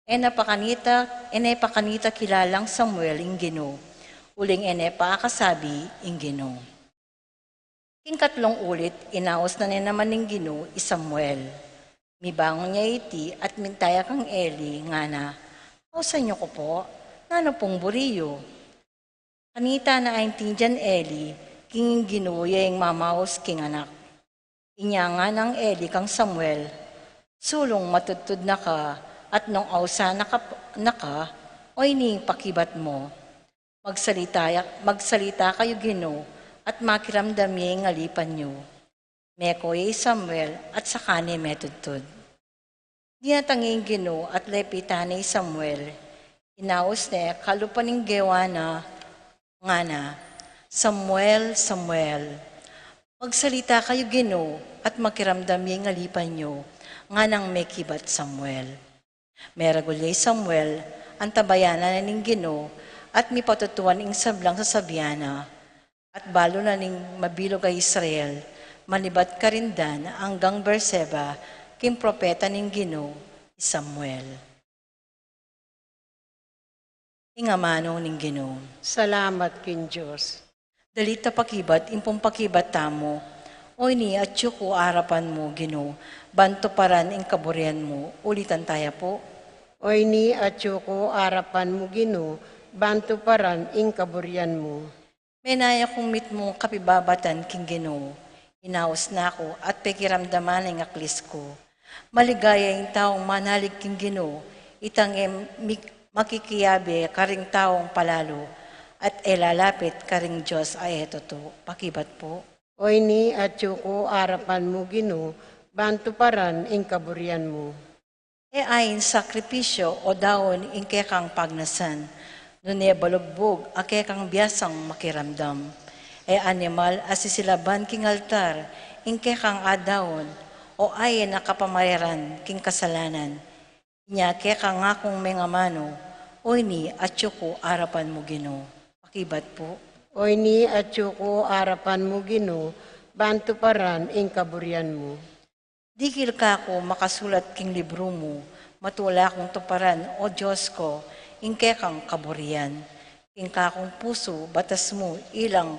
E na pa kanita, e ne pa kanita kilalang Samuel ing Ginu, uling e ne pa akasabi ing Ginu. King katlung ulit, inaus na ne naman ning Ginu i Samuel. Mibangun ya iti at minta ya kang Eli, ngana, "Ausan yu ku pu? Nanu pung buri yu?" Kanita na aintindian Eli king ing Ginu ya ing mamaus king anak. Inya nganang Eli kang Samuel, "Sulung matudtud na ka, at nung ausan na ka, na ka, oyni pakibat mu. Magsalita ya, magsalita kayu Ginu, at makiramdam ya ing alipan yu." Meko ya i Samuel at saka ne metudtud. Dinatang ya ing Ginu at lepitan ne i Samuel. Inaus ne kalupa ning gewa na, ngana, "Samuel, Samuel." "Magsalita kayu Ginu, at makiramdam ya ing alipan yu," nganang mekibat Samuel. Meragul ya i Samuel, antabayanan na ning Ginu, at mipatutuan ing sablang sasabian na. At balu na ning mabilug a Israel, manibat karin Dan anggang Berseba, king propeta ning Ginu, i Samuel. Ing amanu ning Ginu. Salamat king Dios. Dalit a pakibat ing pung pakibat tamu. Oyni atyu ku arapan mu, Ginu, ban tuparan ing kaburian mu. Ulitan taya pu. Oyni atyu ku arapan mu, Ginu, ban tuparan ing kaburian mu. Menaya kung mitmung kapibabatan king Ginu, inaus na ku at pekiramdaman na ing aklis ku. Maligaya ing taung manalig king Ginu, itang e mi-, makikiabe karing taung palalu, at e lalapit karing Dios a e tutu. Pakibat pu. Oyni atyu ku arapan mu, Ginu, ban tuparan ing kaburian mu. E ain sakripisyu o daun ing kekang pagnasan, nune balugbug a kekang biasang makiramdam. E animal a sisilaban king altar ing kekang adaun, o ain a kapamareran king kasalanan. Inya keka ngakung mengamanu, oyni atyu ku arapan mu, Ginu. Pakibat pu. Oyni atyu ku arapan mu, Ginu, ban tuparan ing kaburian mu. Dikil ka ku makasulat king libru mu, matula kung tuparan, O Dios ku, ing kekang kaburian. King kakung pusu, batas mu ilang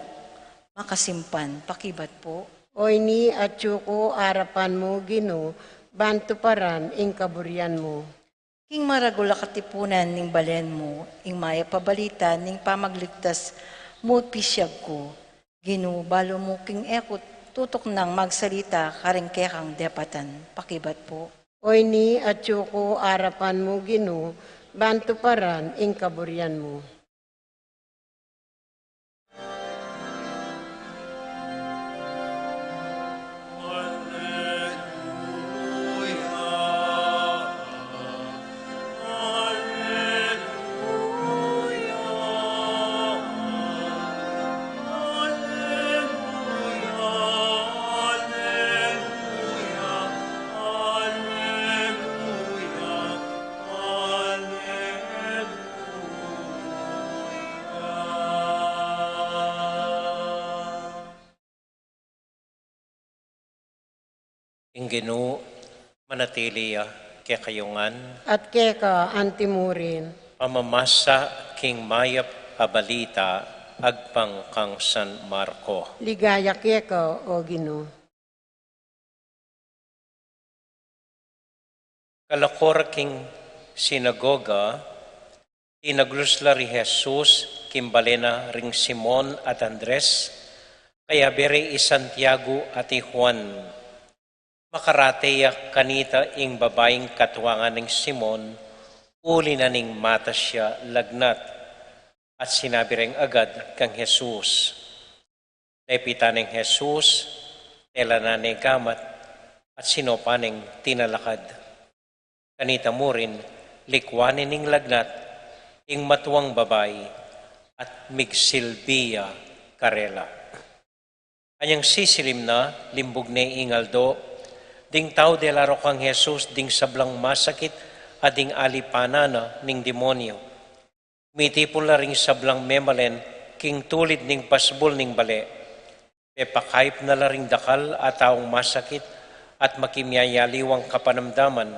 makasimpan. Pakibat pu. Oyni atyu ku arapan mu, Ginu, ban tuparan ing kaburian mu. King maragul a katipunan ning balen mu, ing mayap a balita ning pamagligtas mu pisyag ku. Ginu, balu mu king e ku tutuknang magsalita karing kekang depatan. Pakibat pu. Oyni atyu ku arapan mu, Ginu, ban tuparan ing kaburian mu. Ing Ginu manatili ya kekayu ngan. At keka antimurin. Pamamasa king mayap a balita agpang kang San Marco. Ligaya keka, O Ginu. Kalako ra king sinagoga, tinaglus la ri Jesus king bale na ring Simon at Andres, kayabe re i Santiago at i Juan. Makarate ya kanita ing babaing katuangan nang Simon, uli na ning matas ya lagnat, at sinabi reng agad kang Jesus. Lepitan neng Jesus, tela na ne gamat, at sinopa neng tinalakad. Kanita murin, likwan ne ning lagnat ing matuang babai, at migsilbi ya karela. Anyang sisilim na, limbug ne ing aldo, ding tau dela ro kang Jesus ding sablang masakit a ding alipanan na ning demonyo. Mitipun la ring sablang memalen king tulid ning pasbul ning bale. Pepakayup na la ring dakal a taung masakit at makimyayaliwang kapanamdaman.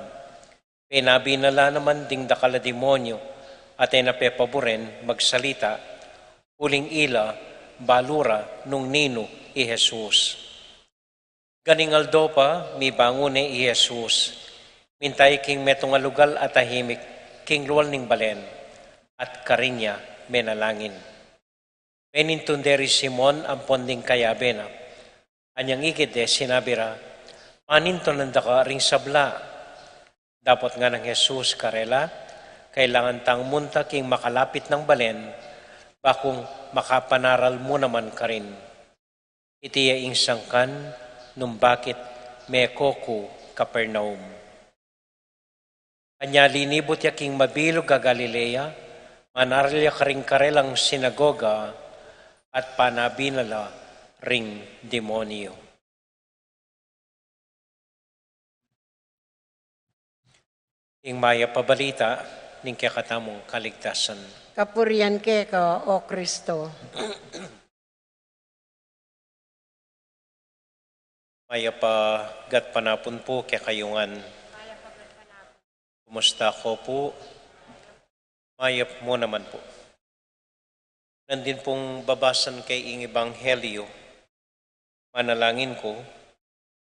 Penabi na la naman ding dakal a demonyo at e na pepaburen magsalita, uling ila balu ra nung ninu i Jesus. Ganing aldo pa, mibangun ne i Jesus. Minta ya king metung a lugal a tahimik king lual ning balen, at karin ya menalangin. Menintun de ri Simon ampon ding kayabe na. Anyang ikit de, sinabi ra, "Panintunan da ka ring sabla." Dapot nganang Jesus karela, "Kailangan tang munta king makalapit nang balen, bakung makapanaral mu naman karin." Iti ya ing sangkan nung bakit meko ku Capernaum. Anya linibut ya king mabilug a Galilea, manaral ya karing karelang sinagoga, at panabi na la ring demonyo. Ing mayap a balita ning kekatamung kaligtasan. Kapurian keka, O Kristo. Mayap a gatpanapun pu kekayu ngan. Kumusta ko pu? Mayap mu naman pu. Nandin pung babasan ke ing Ebanghelyo, manalangin ku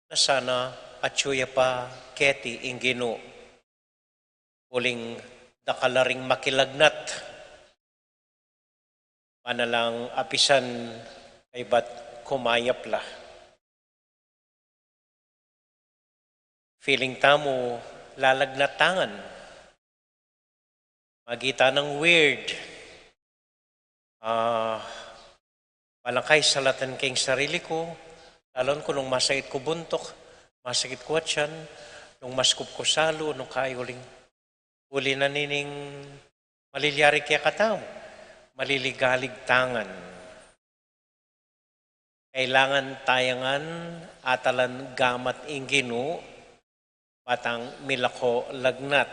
na sana atyu ya pa keti ing Ginu, uling dakal la ring makilagnat. Manalang apisan kaybat kumayap la. Feeling tamu lalagnat tangan. Magita nang weird. Ah, balangkay salatan ke ing sarili ku, lalu ku nung masakit ku buntuk, masakit ku atyan, nung maskup ku salu, nung kayuling. Uli na nining malilyari kekatamu, maliligalig tangan. Kailangan tayangan atalan gamat ing Ginu, ba tang milako lagnat.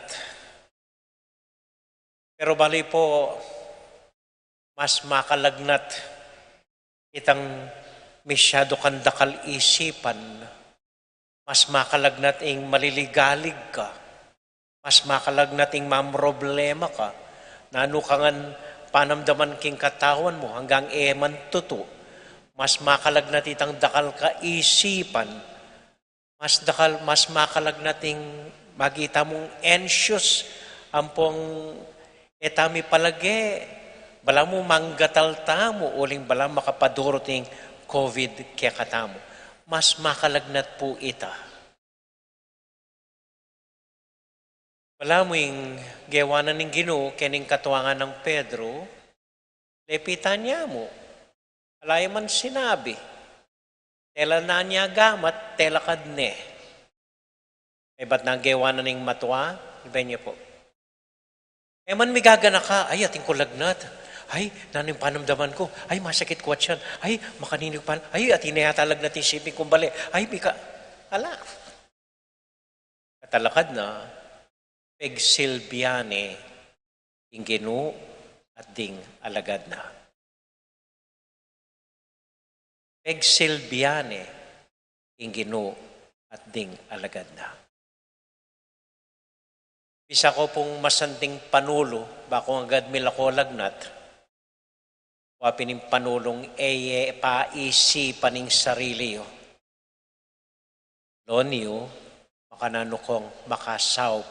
Pero bali po, mas makalagnat itang masyadu kang dakal isipan, mas makalagnat ing maliligalig ka, mas makalagnat ing mamroblema ka, nanu ka ngan panamdaman king katawan mu, anggang e man tutu, mas makalagnat itang dakal ka isipan, mas dakal, mas makalagnat ing magita mung anxious, ampong e tamu palage, balamu manggatal tamu, uling balamu makapadurut ing covid kekatamu. Mas makalagnat pu ita. Balamu ing gewa na ning Ginu keng katuangan nang Pedro, lepitan ya mu. Ala ya man sinabi. Tela na ne gamat, telakad ne. E bat na gewa na ning matua, iben ya pu. E man migaganaka, ay, atin ku lagnat. Ay, nanu ing panamdaman ku. Ay, masakit ku atyan. Ay, makanini ku pan-, ay, atin ne yata lagnat ing siping kung bale. Ay, mika-, ala. Katalakad na, pegsilbian ne ing Ginu at ding alagad na. Pegsilbian ne ing Ginu at ding alagad na. Bisa ko pung masanting panulu, bakung agad milako lagnat, wa pin ing panulung e ye paisipan ing sarili yu. Lon yu, makananu kong makasaup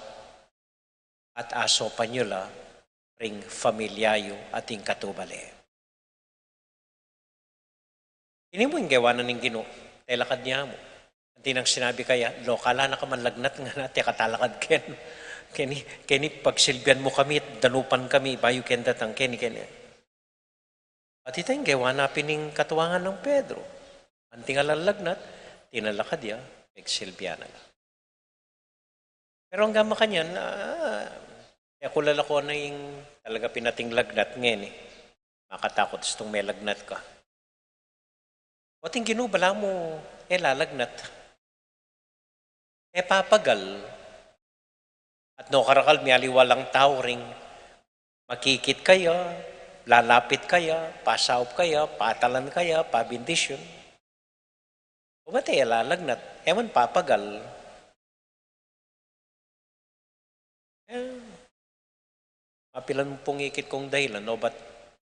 at asopan yu la ring familia yu at ing katubale. Ini mu ing gewa na ning Ginu, telakad nya mu. Anti nang sinabi kaya, lokal, ala na ka man lagnat ngana, teka talakad ken. Keni, keni pagsilbian mu kami, danupan kami, bayu ken datang, keni, keni. At ita ing gewa na pin ning katuangan nang Pedro. Anti nga lalagnat, tinalakad ya, pagsilbian na la. Pero anggang makanyan, ah, e ku lalako na ing talaga pin ating lagnat ngeni. Makatakut istung melagnat ka. Ot ing Ginu balamu e lalagnat, e papagal. At no karakal mialiwa lang tau ring makikit kaya, lalapit kaya, pasaup kaya, patalan kaya, pabindisyun. Obat e lalagnat, e man papagal. E, mapilan mu pung ikit kung dahilan, obat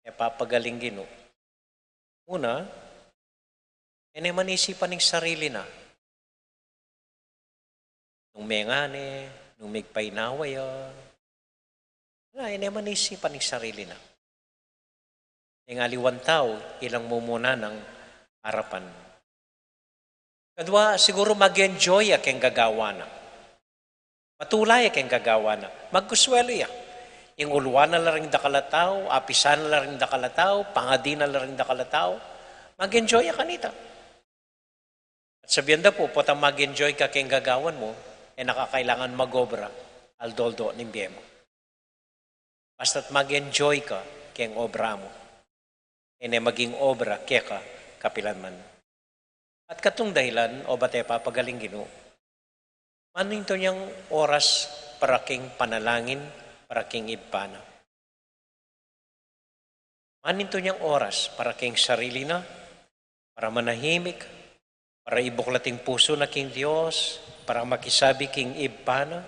e papagal ing Ginu. Una, e ne man isipan ing sarili na. Nung mengani, nung migpainawa ya. Ala, e ne man isipan ing sarili na. Ing aliwang tau, ilang mumuna nang arapan. Kadua, siguru mag-enjoy ya keng gagawa na. Matula ya keng gagawa na. Magkuswelu ya. Ing uluan na la ring dakal a tau, apisan na la ring dakal a tau, pangadi na la ring dakal a tau. Mag-enjoy ya kanita. At sabian da pu, potang mag-enjoy ka keng gagawan mu, e na ka kailangan mag-obra, aldo-aldo ning bie mu. Basta't mag-enjoy ka keng obra mu, e ne maging obra keka kapilanman. At katung dahilan, obat e papagal ing Ginu, maninto niyang oras para keng panalangin, para keng ibpa na. Maninto niyang oras para keng sarili na, para manahimik, para ibuklat ing pusu na king Dios, para makisabi king ibpa na,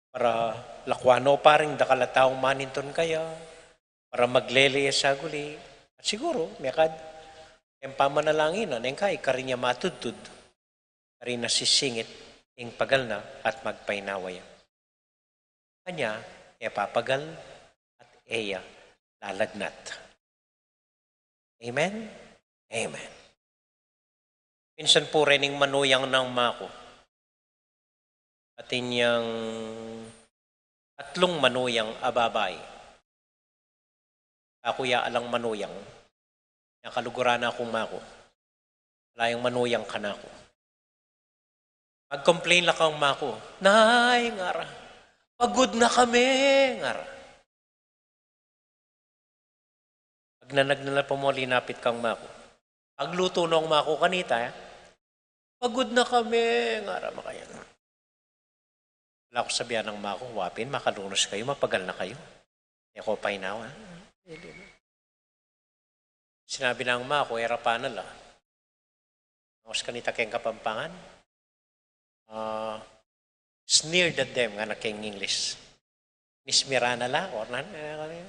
para lakuan no pa ring dakal a taung maninton kaya, para maglele ya saguli. At siguru, mekad, ing pamanalangin na, neng kai, karin ya matudtud, karin na sisingit ing pagal na at magpainawa ya. Kanya, e papagal at e ya lalagnat. Amen? Amen. Minsan pu rening manuyang nang maku. Atin yang atlung manuyang a babai. Aku ya alang manuyang. Nakaluguran na kung maku. Ala yang manuyang kanaku. Mag-complain la kang maku. "Nay," ngara, "pagud na kami," ngara. Pag nanagnan la pa mo, linapit kang maku. Paglutu nong maku kanita, eh. "Pagud na kami," ngara, makayan. Ala ku sabian nang maku, "Wa pin, makalunus kayu, mapagal na kayu." E ku painawa. Sinabi nang maku, e ra pa na la. Nung kanita keng Kapampangan, ah, sneered at them, ngana keng English. Nismiran na la, or nan, eh,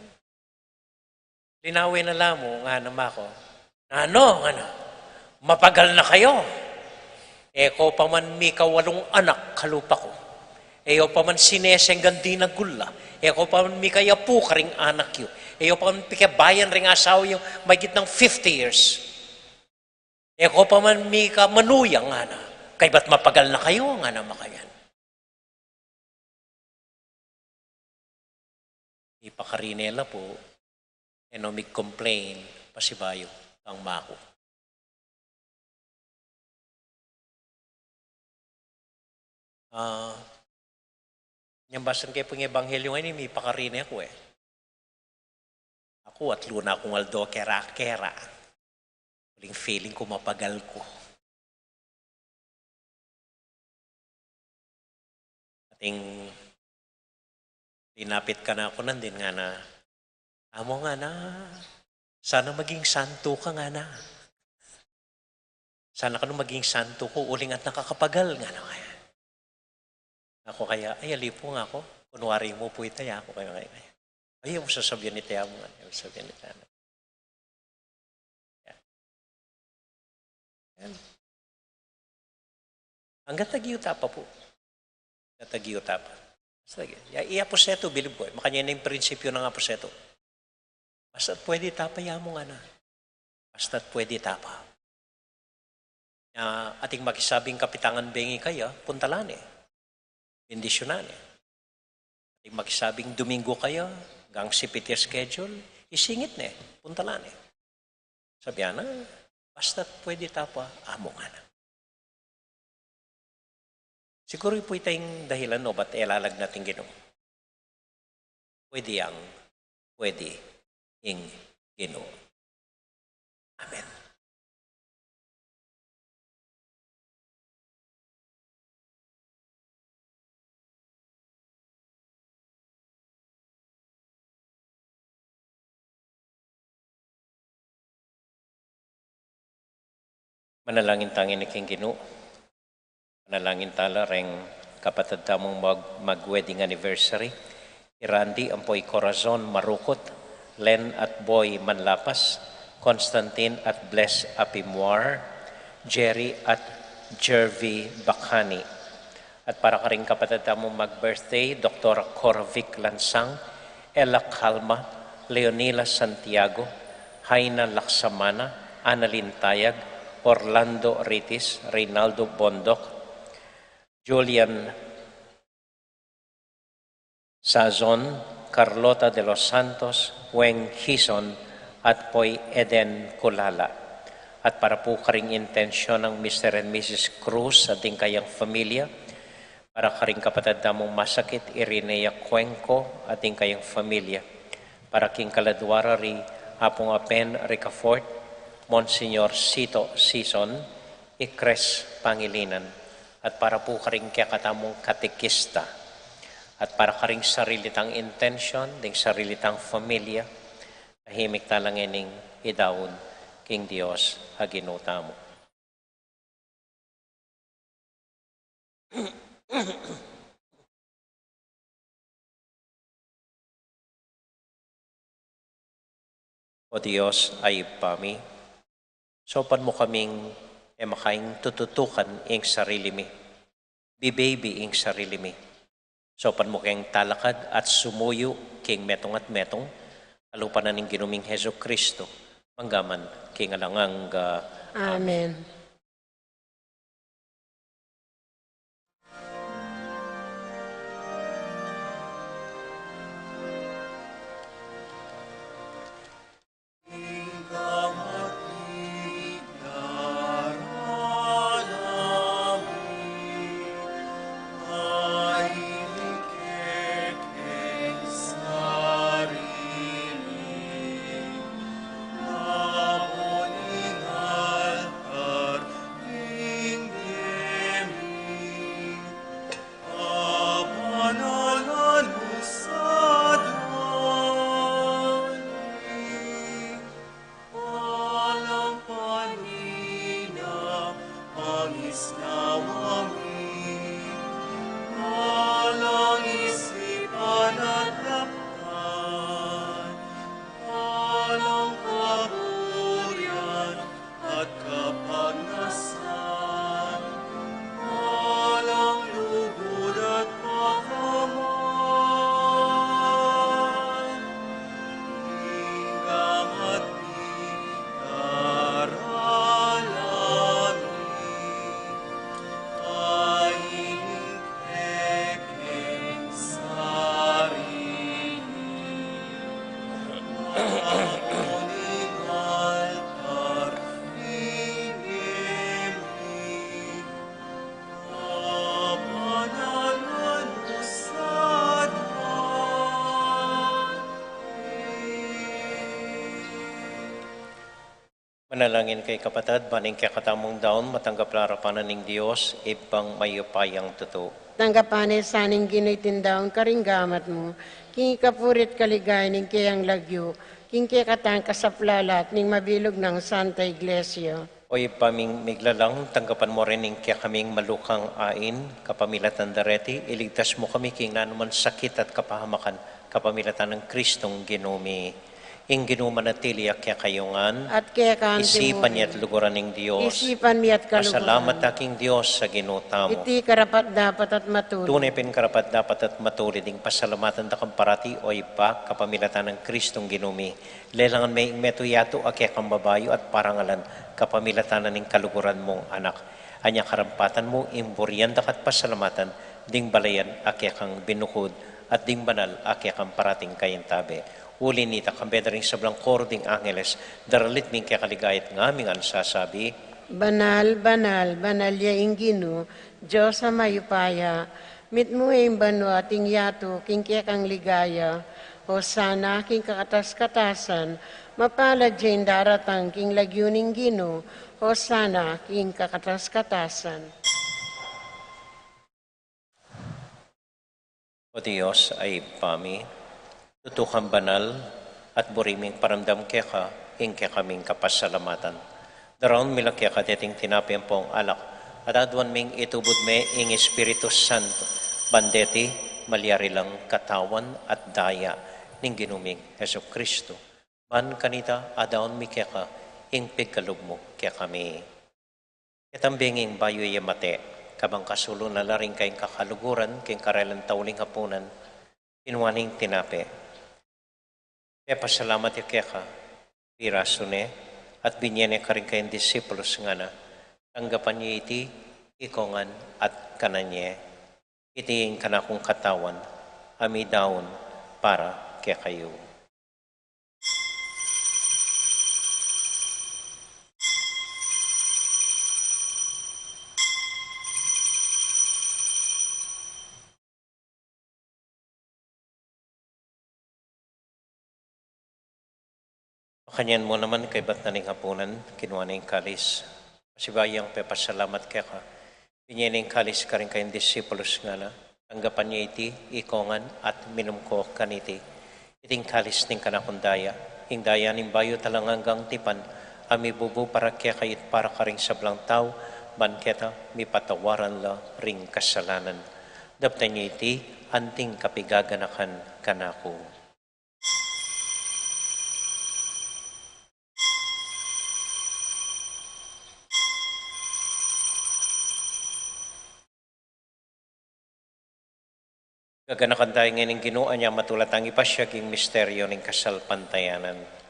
linawen na la mu, ngana maku. "Nanu?" ngana. "Mapagal na kayu. E ku pa man mika walung anak kalupa ku. E yu pa man sinesenggan dinagul la. E ku pa man mika apu karing anak yu. E yu pa man pikabayan ring asawa yu mahigit nang fifty years. E ku pa man mika manuyang," ngana. "Kaybat mapagal na kayu," ngana, makayan. Ipakarine la pu, e no mig-complain pasibayu kang maku. Ah, nyambasan ke pung ebanghelyo ngeni, mipakarine ku, eh. Aku, atlu na kung aldo kera-kera. Uling feeling ku mapagal ku. Atin linapit kanaku nandin, ngana, "Amu," ngana, "sana maging santo ka," ngana. Sana kanu maging santo ku, uling at nakakapagal, ngana kaya. Aku kaya, ay, ali pu, ngana ku, kunwari mu pu ita, ya, aku kaya, kaya, kaya. Ay, mu sasabian ita, ya mu, ngana, mu sasabian ita, ngana. Ya. Yan. Anggat agiu ta pa pu. Anggat agiu ta pa. Basta, ya, i aposento, bilib ku, e. Makanyan ne ing prinsipyu ning aposento. Basta't pwede ta pa, ya mu, ngana. Basta't pwede ta pa. Ya, ating makisabing kapitangan bengi kaya, puntalan ne. Bendisyunan ne. Ating makisabing Domingo kaya, gang sipit ya schedule, isingit ne, puntalan ne. Sabian na, basta't pwede ta pa, amu, ngana. Siguru pu ita ing dahilan no ba't e lalagnat ing Ginu. Pwede yang, pwede ing Ginu. Amen. Manalangin ta ngeni king Ginu. Manalangin ta la reng kapatad tamung mag-, mag-wedding anniversary. I Randy ampo i Corazon Marukut, Len at Boy Manlapas, Constantine at Bless Apimuar, Jerry at Jervy Bakhani. At para karing kapatad tamung mag-birthday, Doktora Cora Vic Lansang, Ella Calma, Leonila Santiago, Haina Laksamana, Annalyn Tayag, Orlando Ritis, Reynaldo Bondoc, Julian Sazon, Carlota de los Santos, Weng Hison, at Poy Eden Kulala. At para pu karing intensyon nang Mister and Missus Cruz at ding kayang familia, para karing kapatad tamung masakit, Irinea Cuenco at ding kayang familia, para king kaladwa ra ri Apung Apen Ricafort, Monsignor Sito Sison, Ikres Pangilinan, at para pu karing kekatamung katekista, at para karing sarili tang intensyon, ding sarili tang familia, tahimik ta la ngening idaun king Dios a Ginu tamu. O Dios a Ibpa mi, saupan mu kaming e makaing tututukan ing sarili mi, bibaby ing sarili mi. Saupan mu keng talakad at sumuyu king metung at metung, kalupa na ning Ginu ming Jesucristo, manggaman king alang angga. Amen. Alang kaburian at kapagnasan, alang lugud at pakamal, ing gamat mi daralami, ay Manalangin kayu kapatad, ban ing kekatamung daun matanggap la arapan na ning Dios, Ibpang mayupayang tutu. Tanggapan na sa ning Ginu iting daun karing gamat mu, king ikapuri't kaligayan ning keyang lagyu, king kekatang kasaplalan at ning mabilug nang Santa Iglesia. O Ibpa ming miglalang, tanggapan mu rin ing kekaming malukang ain, kapamilatan dareti, iligtas mu kami king nanuman sakit at kapahamakan, kapamilatan nang Kristong Ginu mi. Ing Ginu manatili ya kekayu ngan. At keka mu rin. Isipan ya at luguran ing Dios. Isipan mi at kaluguran. Pasalamat ta king Dios a Ginu tamu. Iti karapat-dapat at matulid. Tune pin karapat-dapat at matulid ing pasalamatan da kang parati, o Ibpa, kapamilatan nang Kristong Ginu mi. Lelangan me ing metung yatu a kekang babayu at parangalan, kapamilatan na ning kaluguran mung Anak. Anya karampatan mu ing burian da ka't pasalamatan ding balayan a kekang binukud at ding banal a kekang parating kayintabe. Uli nita, kambe da ring sablang koro ding angeles, daralit mi ing keka ligaya at ngaming ngan sasabi: Banal, banal, banal ya ing Ginu, Dios a mayupaya. Mitmu ing banua at ing yatu king kekang ligaya. Hosana king kakatas-katasan. Mapalad ya ing daratang king lagyu ning Ginu. Hosana king kakatas-katasan. O Dios a Ibpa mi, tutu kang banal, at buri ming paramdam keka ing kekaming kapasalamatan. Daraun mi la keka deting tinape ampong alak, at aduan ming itubud me ing Espiritu Santo, ban deti malyari lang katawan at daya ning Ginu ming Jesucristo. Ban kanita adaun mi keka ing pigkalub mu kekami. Ketang benging bayu ya mate, kabang kasulu na la ring kayang kakaluguran king karelang tauling hapunan, kinua ne ing tinape, pepasalamat ya keka, pirasu ne, at binye ne karing kayang disipulus, ngana: Tanggapan ye iti ikong ngan at kanan ye. Iti ing kanakung katawan a midaun para kekayu. Makanyan mu naman kaybat na ning hapunan, kinua ne ing kalis. Pasibayu yang pepasalamat keka, binye ne ing kalis karing kayang disipulus, ngana: Tanggapan ye iti ikong ngan at minum ko kaniti. Iti ing kalis ning kanakung daya, ing daya ning bayu at alang anggang tipan, a mibubu para kekayu at para karing sablang tau, ban keta mipatawaran la ring kasalanan. Daptan ye iti anting kapigaganakan kanaku. Gaganakan taya ngeni ing Ginu, anya matula tang ipasiag ing misteryo ning kasalpantayanan.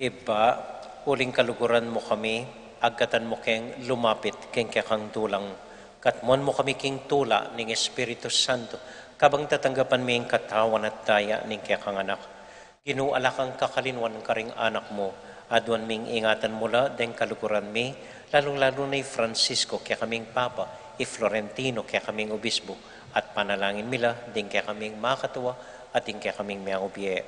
Ibpa, uling kaluguran mu kami, agkatan mu keng lumapit king kekang dulang, katmuan mu kami king tula ning Espiritu Santo, kabang tatanggapan mi ing katawan at daya ning kekang Anak. Ginu, ala kang kakalinuan karing anak mu, aduan ming ingatan mu la deng kaluguran mi, lalung-lalu na i Francisco, kekaming Papa, i Florentino, kekaming Obispo, at panalangin mi la ding kekaming makatua at ding kekaming meangu bie.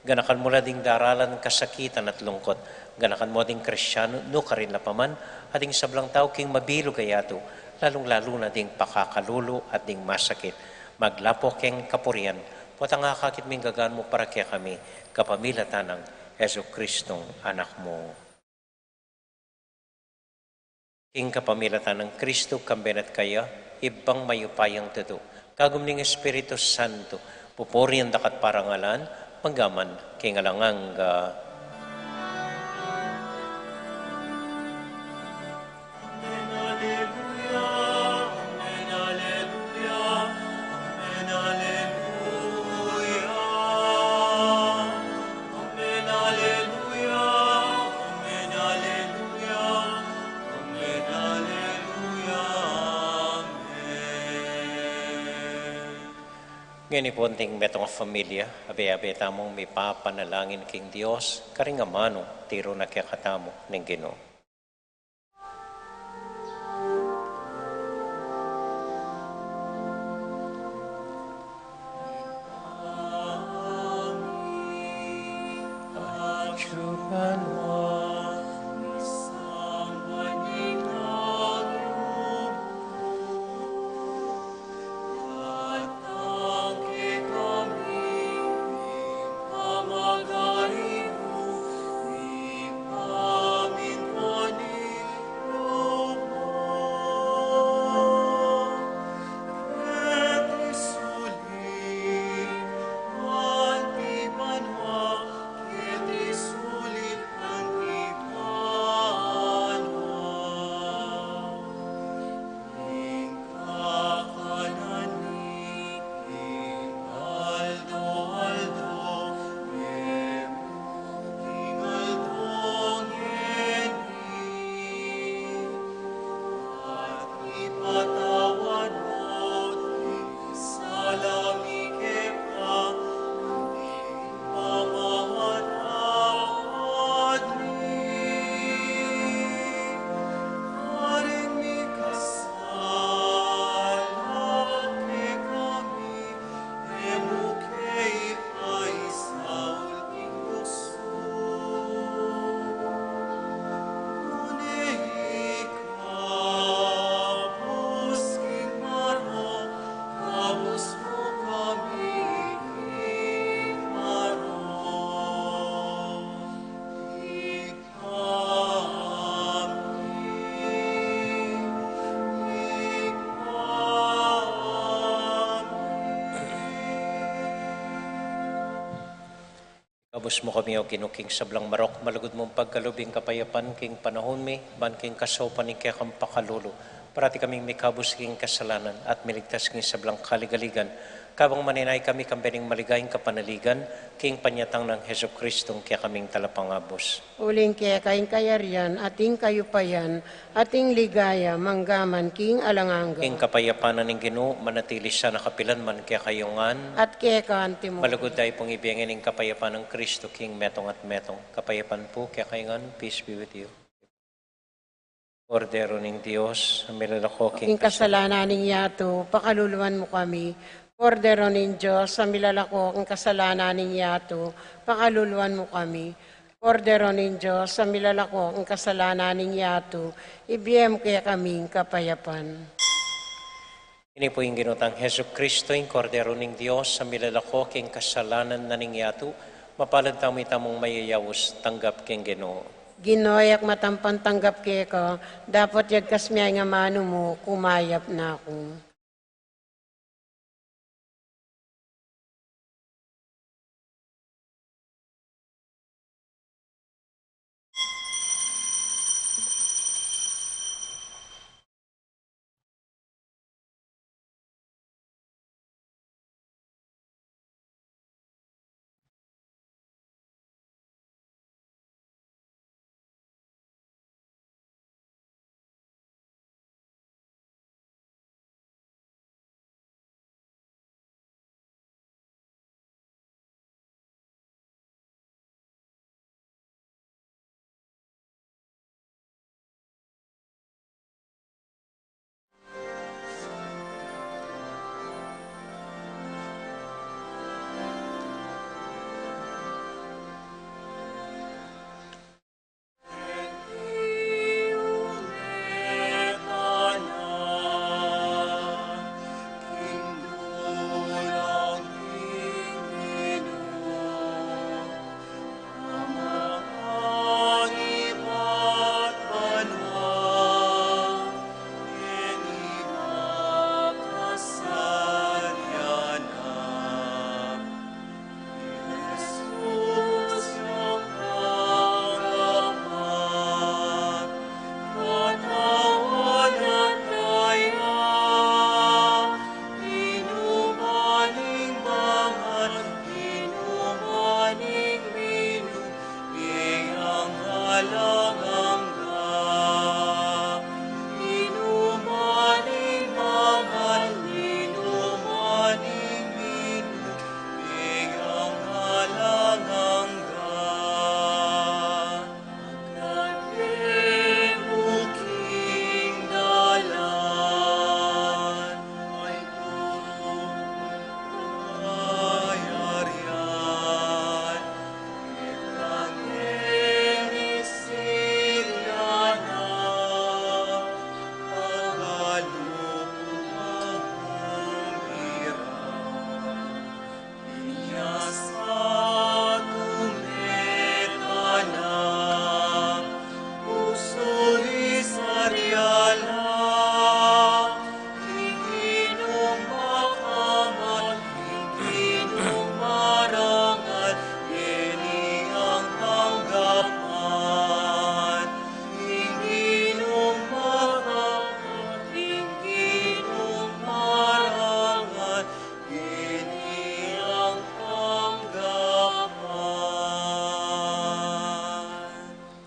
Ganakan mu la ding daralan kasakitan at lungkot. Ganakan mu ding Kristianu nukarin la pa man, at ding sablang tau king mabilug a yatu, lalung-lalu na ding pakakalulu at ding masakit. Maglapo keng kapurian, potang akakit ming gagan mu para kekami, kapamilatan nang Jesucristong Anak mu. King kapamilatan nang Kristo, kambe na at kaya, Ibpang mayupayang tutu, kagum ning Espiritu Santo, pupurian da ka at parangalan, mangga man king alang angga. Amen, aleluya. Amen, aleluya. Amen, aleluya. Amen, aleluya. Amen, aleluya. Amen, aleluya. Amen. Ngeni pu, anting metung a familia, abe-abe tamung mipapanalangin king Dios, karing amanu tiru na kekatamu ning Ginu. Ibus mu kami, O Ginu, king sablang marok, malugud mung pagkalub ing kapayapan king panaun mi, ban king kasaupan ning kekang pakalulu, parati kaming mikabus king kasalanan, at miligtas king sablang kaligaligan, kabang maninaya kami kambe ning maligayang kapanaligan, king panyatang nang Jesucristo, ing kekaming Talapangabus. Uling keka ing kayarian, at ing kayupayan, at ing ligaya, mangga man king alang angga. Ing kapayapan na ning Ginu, manatili sana kapilan man kekayu ngan. At keka antimu. Malugud tamu pung ibie ngeni ing kapayapan nang Kristo, king metung at metung. Kapayapan pu kekayu ngan, peace be with you. Kordero ning Dios, a milalako king kasalanan ning yatu, pakaluluan mu kami. Kordero ning Dios, a milalako king kasalanan ning yatu, pakaluluan mu kami. Kordero ning Dios, a milalako king kasalanan ning yatu, ibie mu kekami ing kapayapan. Ini pu ing Ginu tang Jesucristo, ing Kordero ning Dios, a milalako king kasalanan na ning yatu. Mapalad tamu itamung mayayaus tanggap king Ginu. Ginu, e ku matampang tanggap keka, dapot yagkas mu ing amanu mu, kumayap na ku.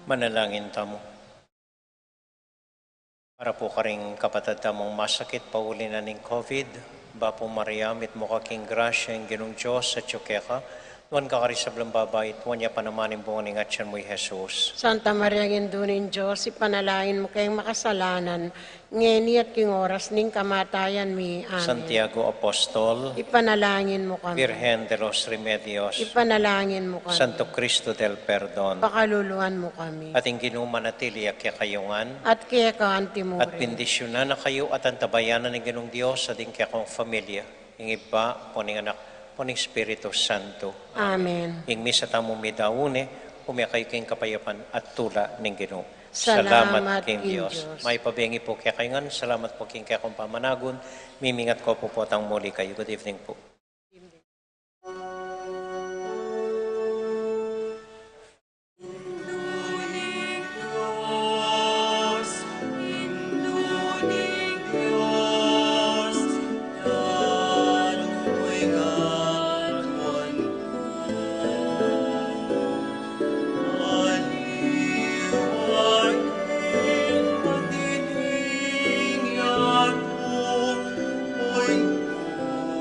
Manalangin tamu. Para pu karing kapatad tamung masakit pauli na ning COVID, Bapu Maria, mitmu ka king grasya, ing Ginung Dios atyu keka, nuan ka karing sablang babai, at nuan ya pa naman ing bunga ning atyan mu, i Jesus. Santa Maria, Indu ning Dios, ipanalangin mu kaming makasalanan, ngeni at king oras ning kamatayan mi. Amen. Santiago Apostol, ipanalangin mu kami. Virgen de los Remedios, ipanalangin mu kami. Santo Cristo del Perdon, pakaluluan mu kami. At ing Ginu manatili ya kekayu ngan. At keka antimurin. At bendisyunan na kayu at antabayanan ning Ginung Dios, at ing kekong familia, ing Ibpa, ampo ning Anak, ampo ning Espiritu Santo. Amen. Ing misa tamu midaun ne, ume kayu king kapayapan at tula ning Ginu. Salamat king Dios. Mayap a bengi pu kekayu ngan, salamat pu king kekong pamanagun, mimingat ko pu potang muli kayu. Good evening pu.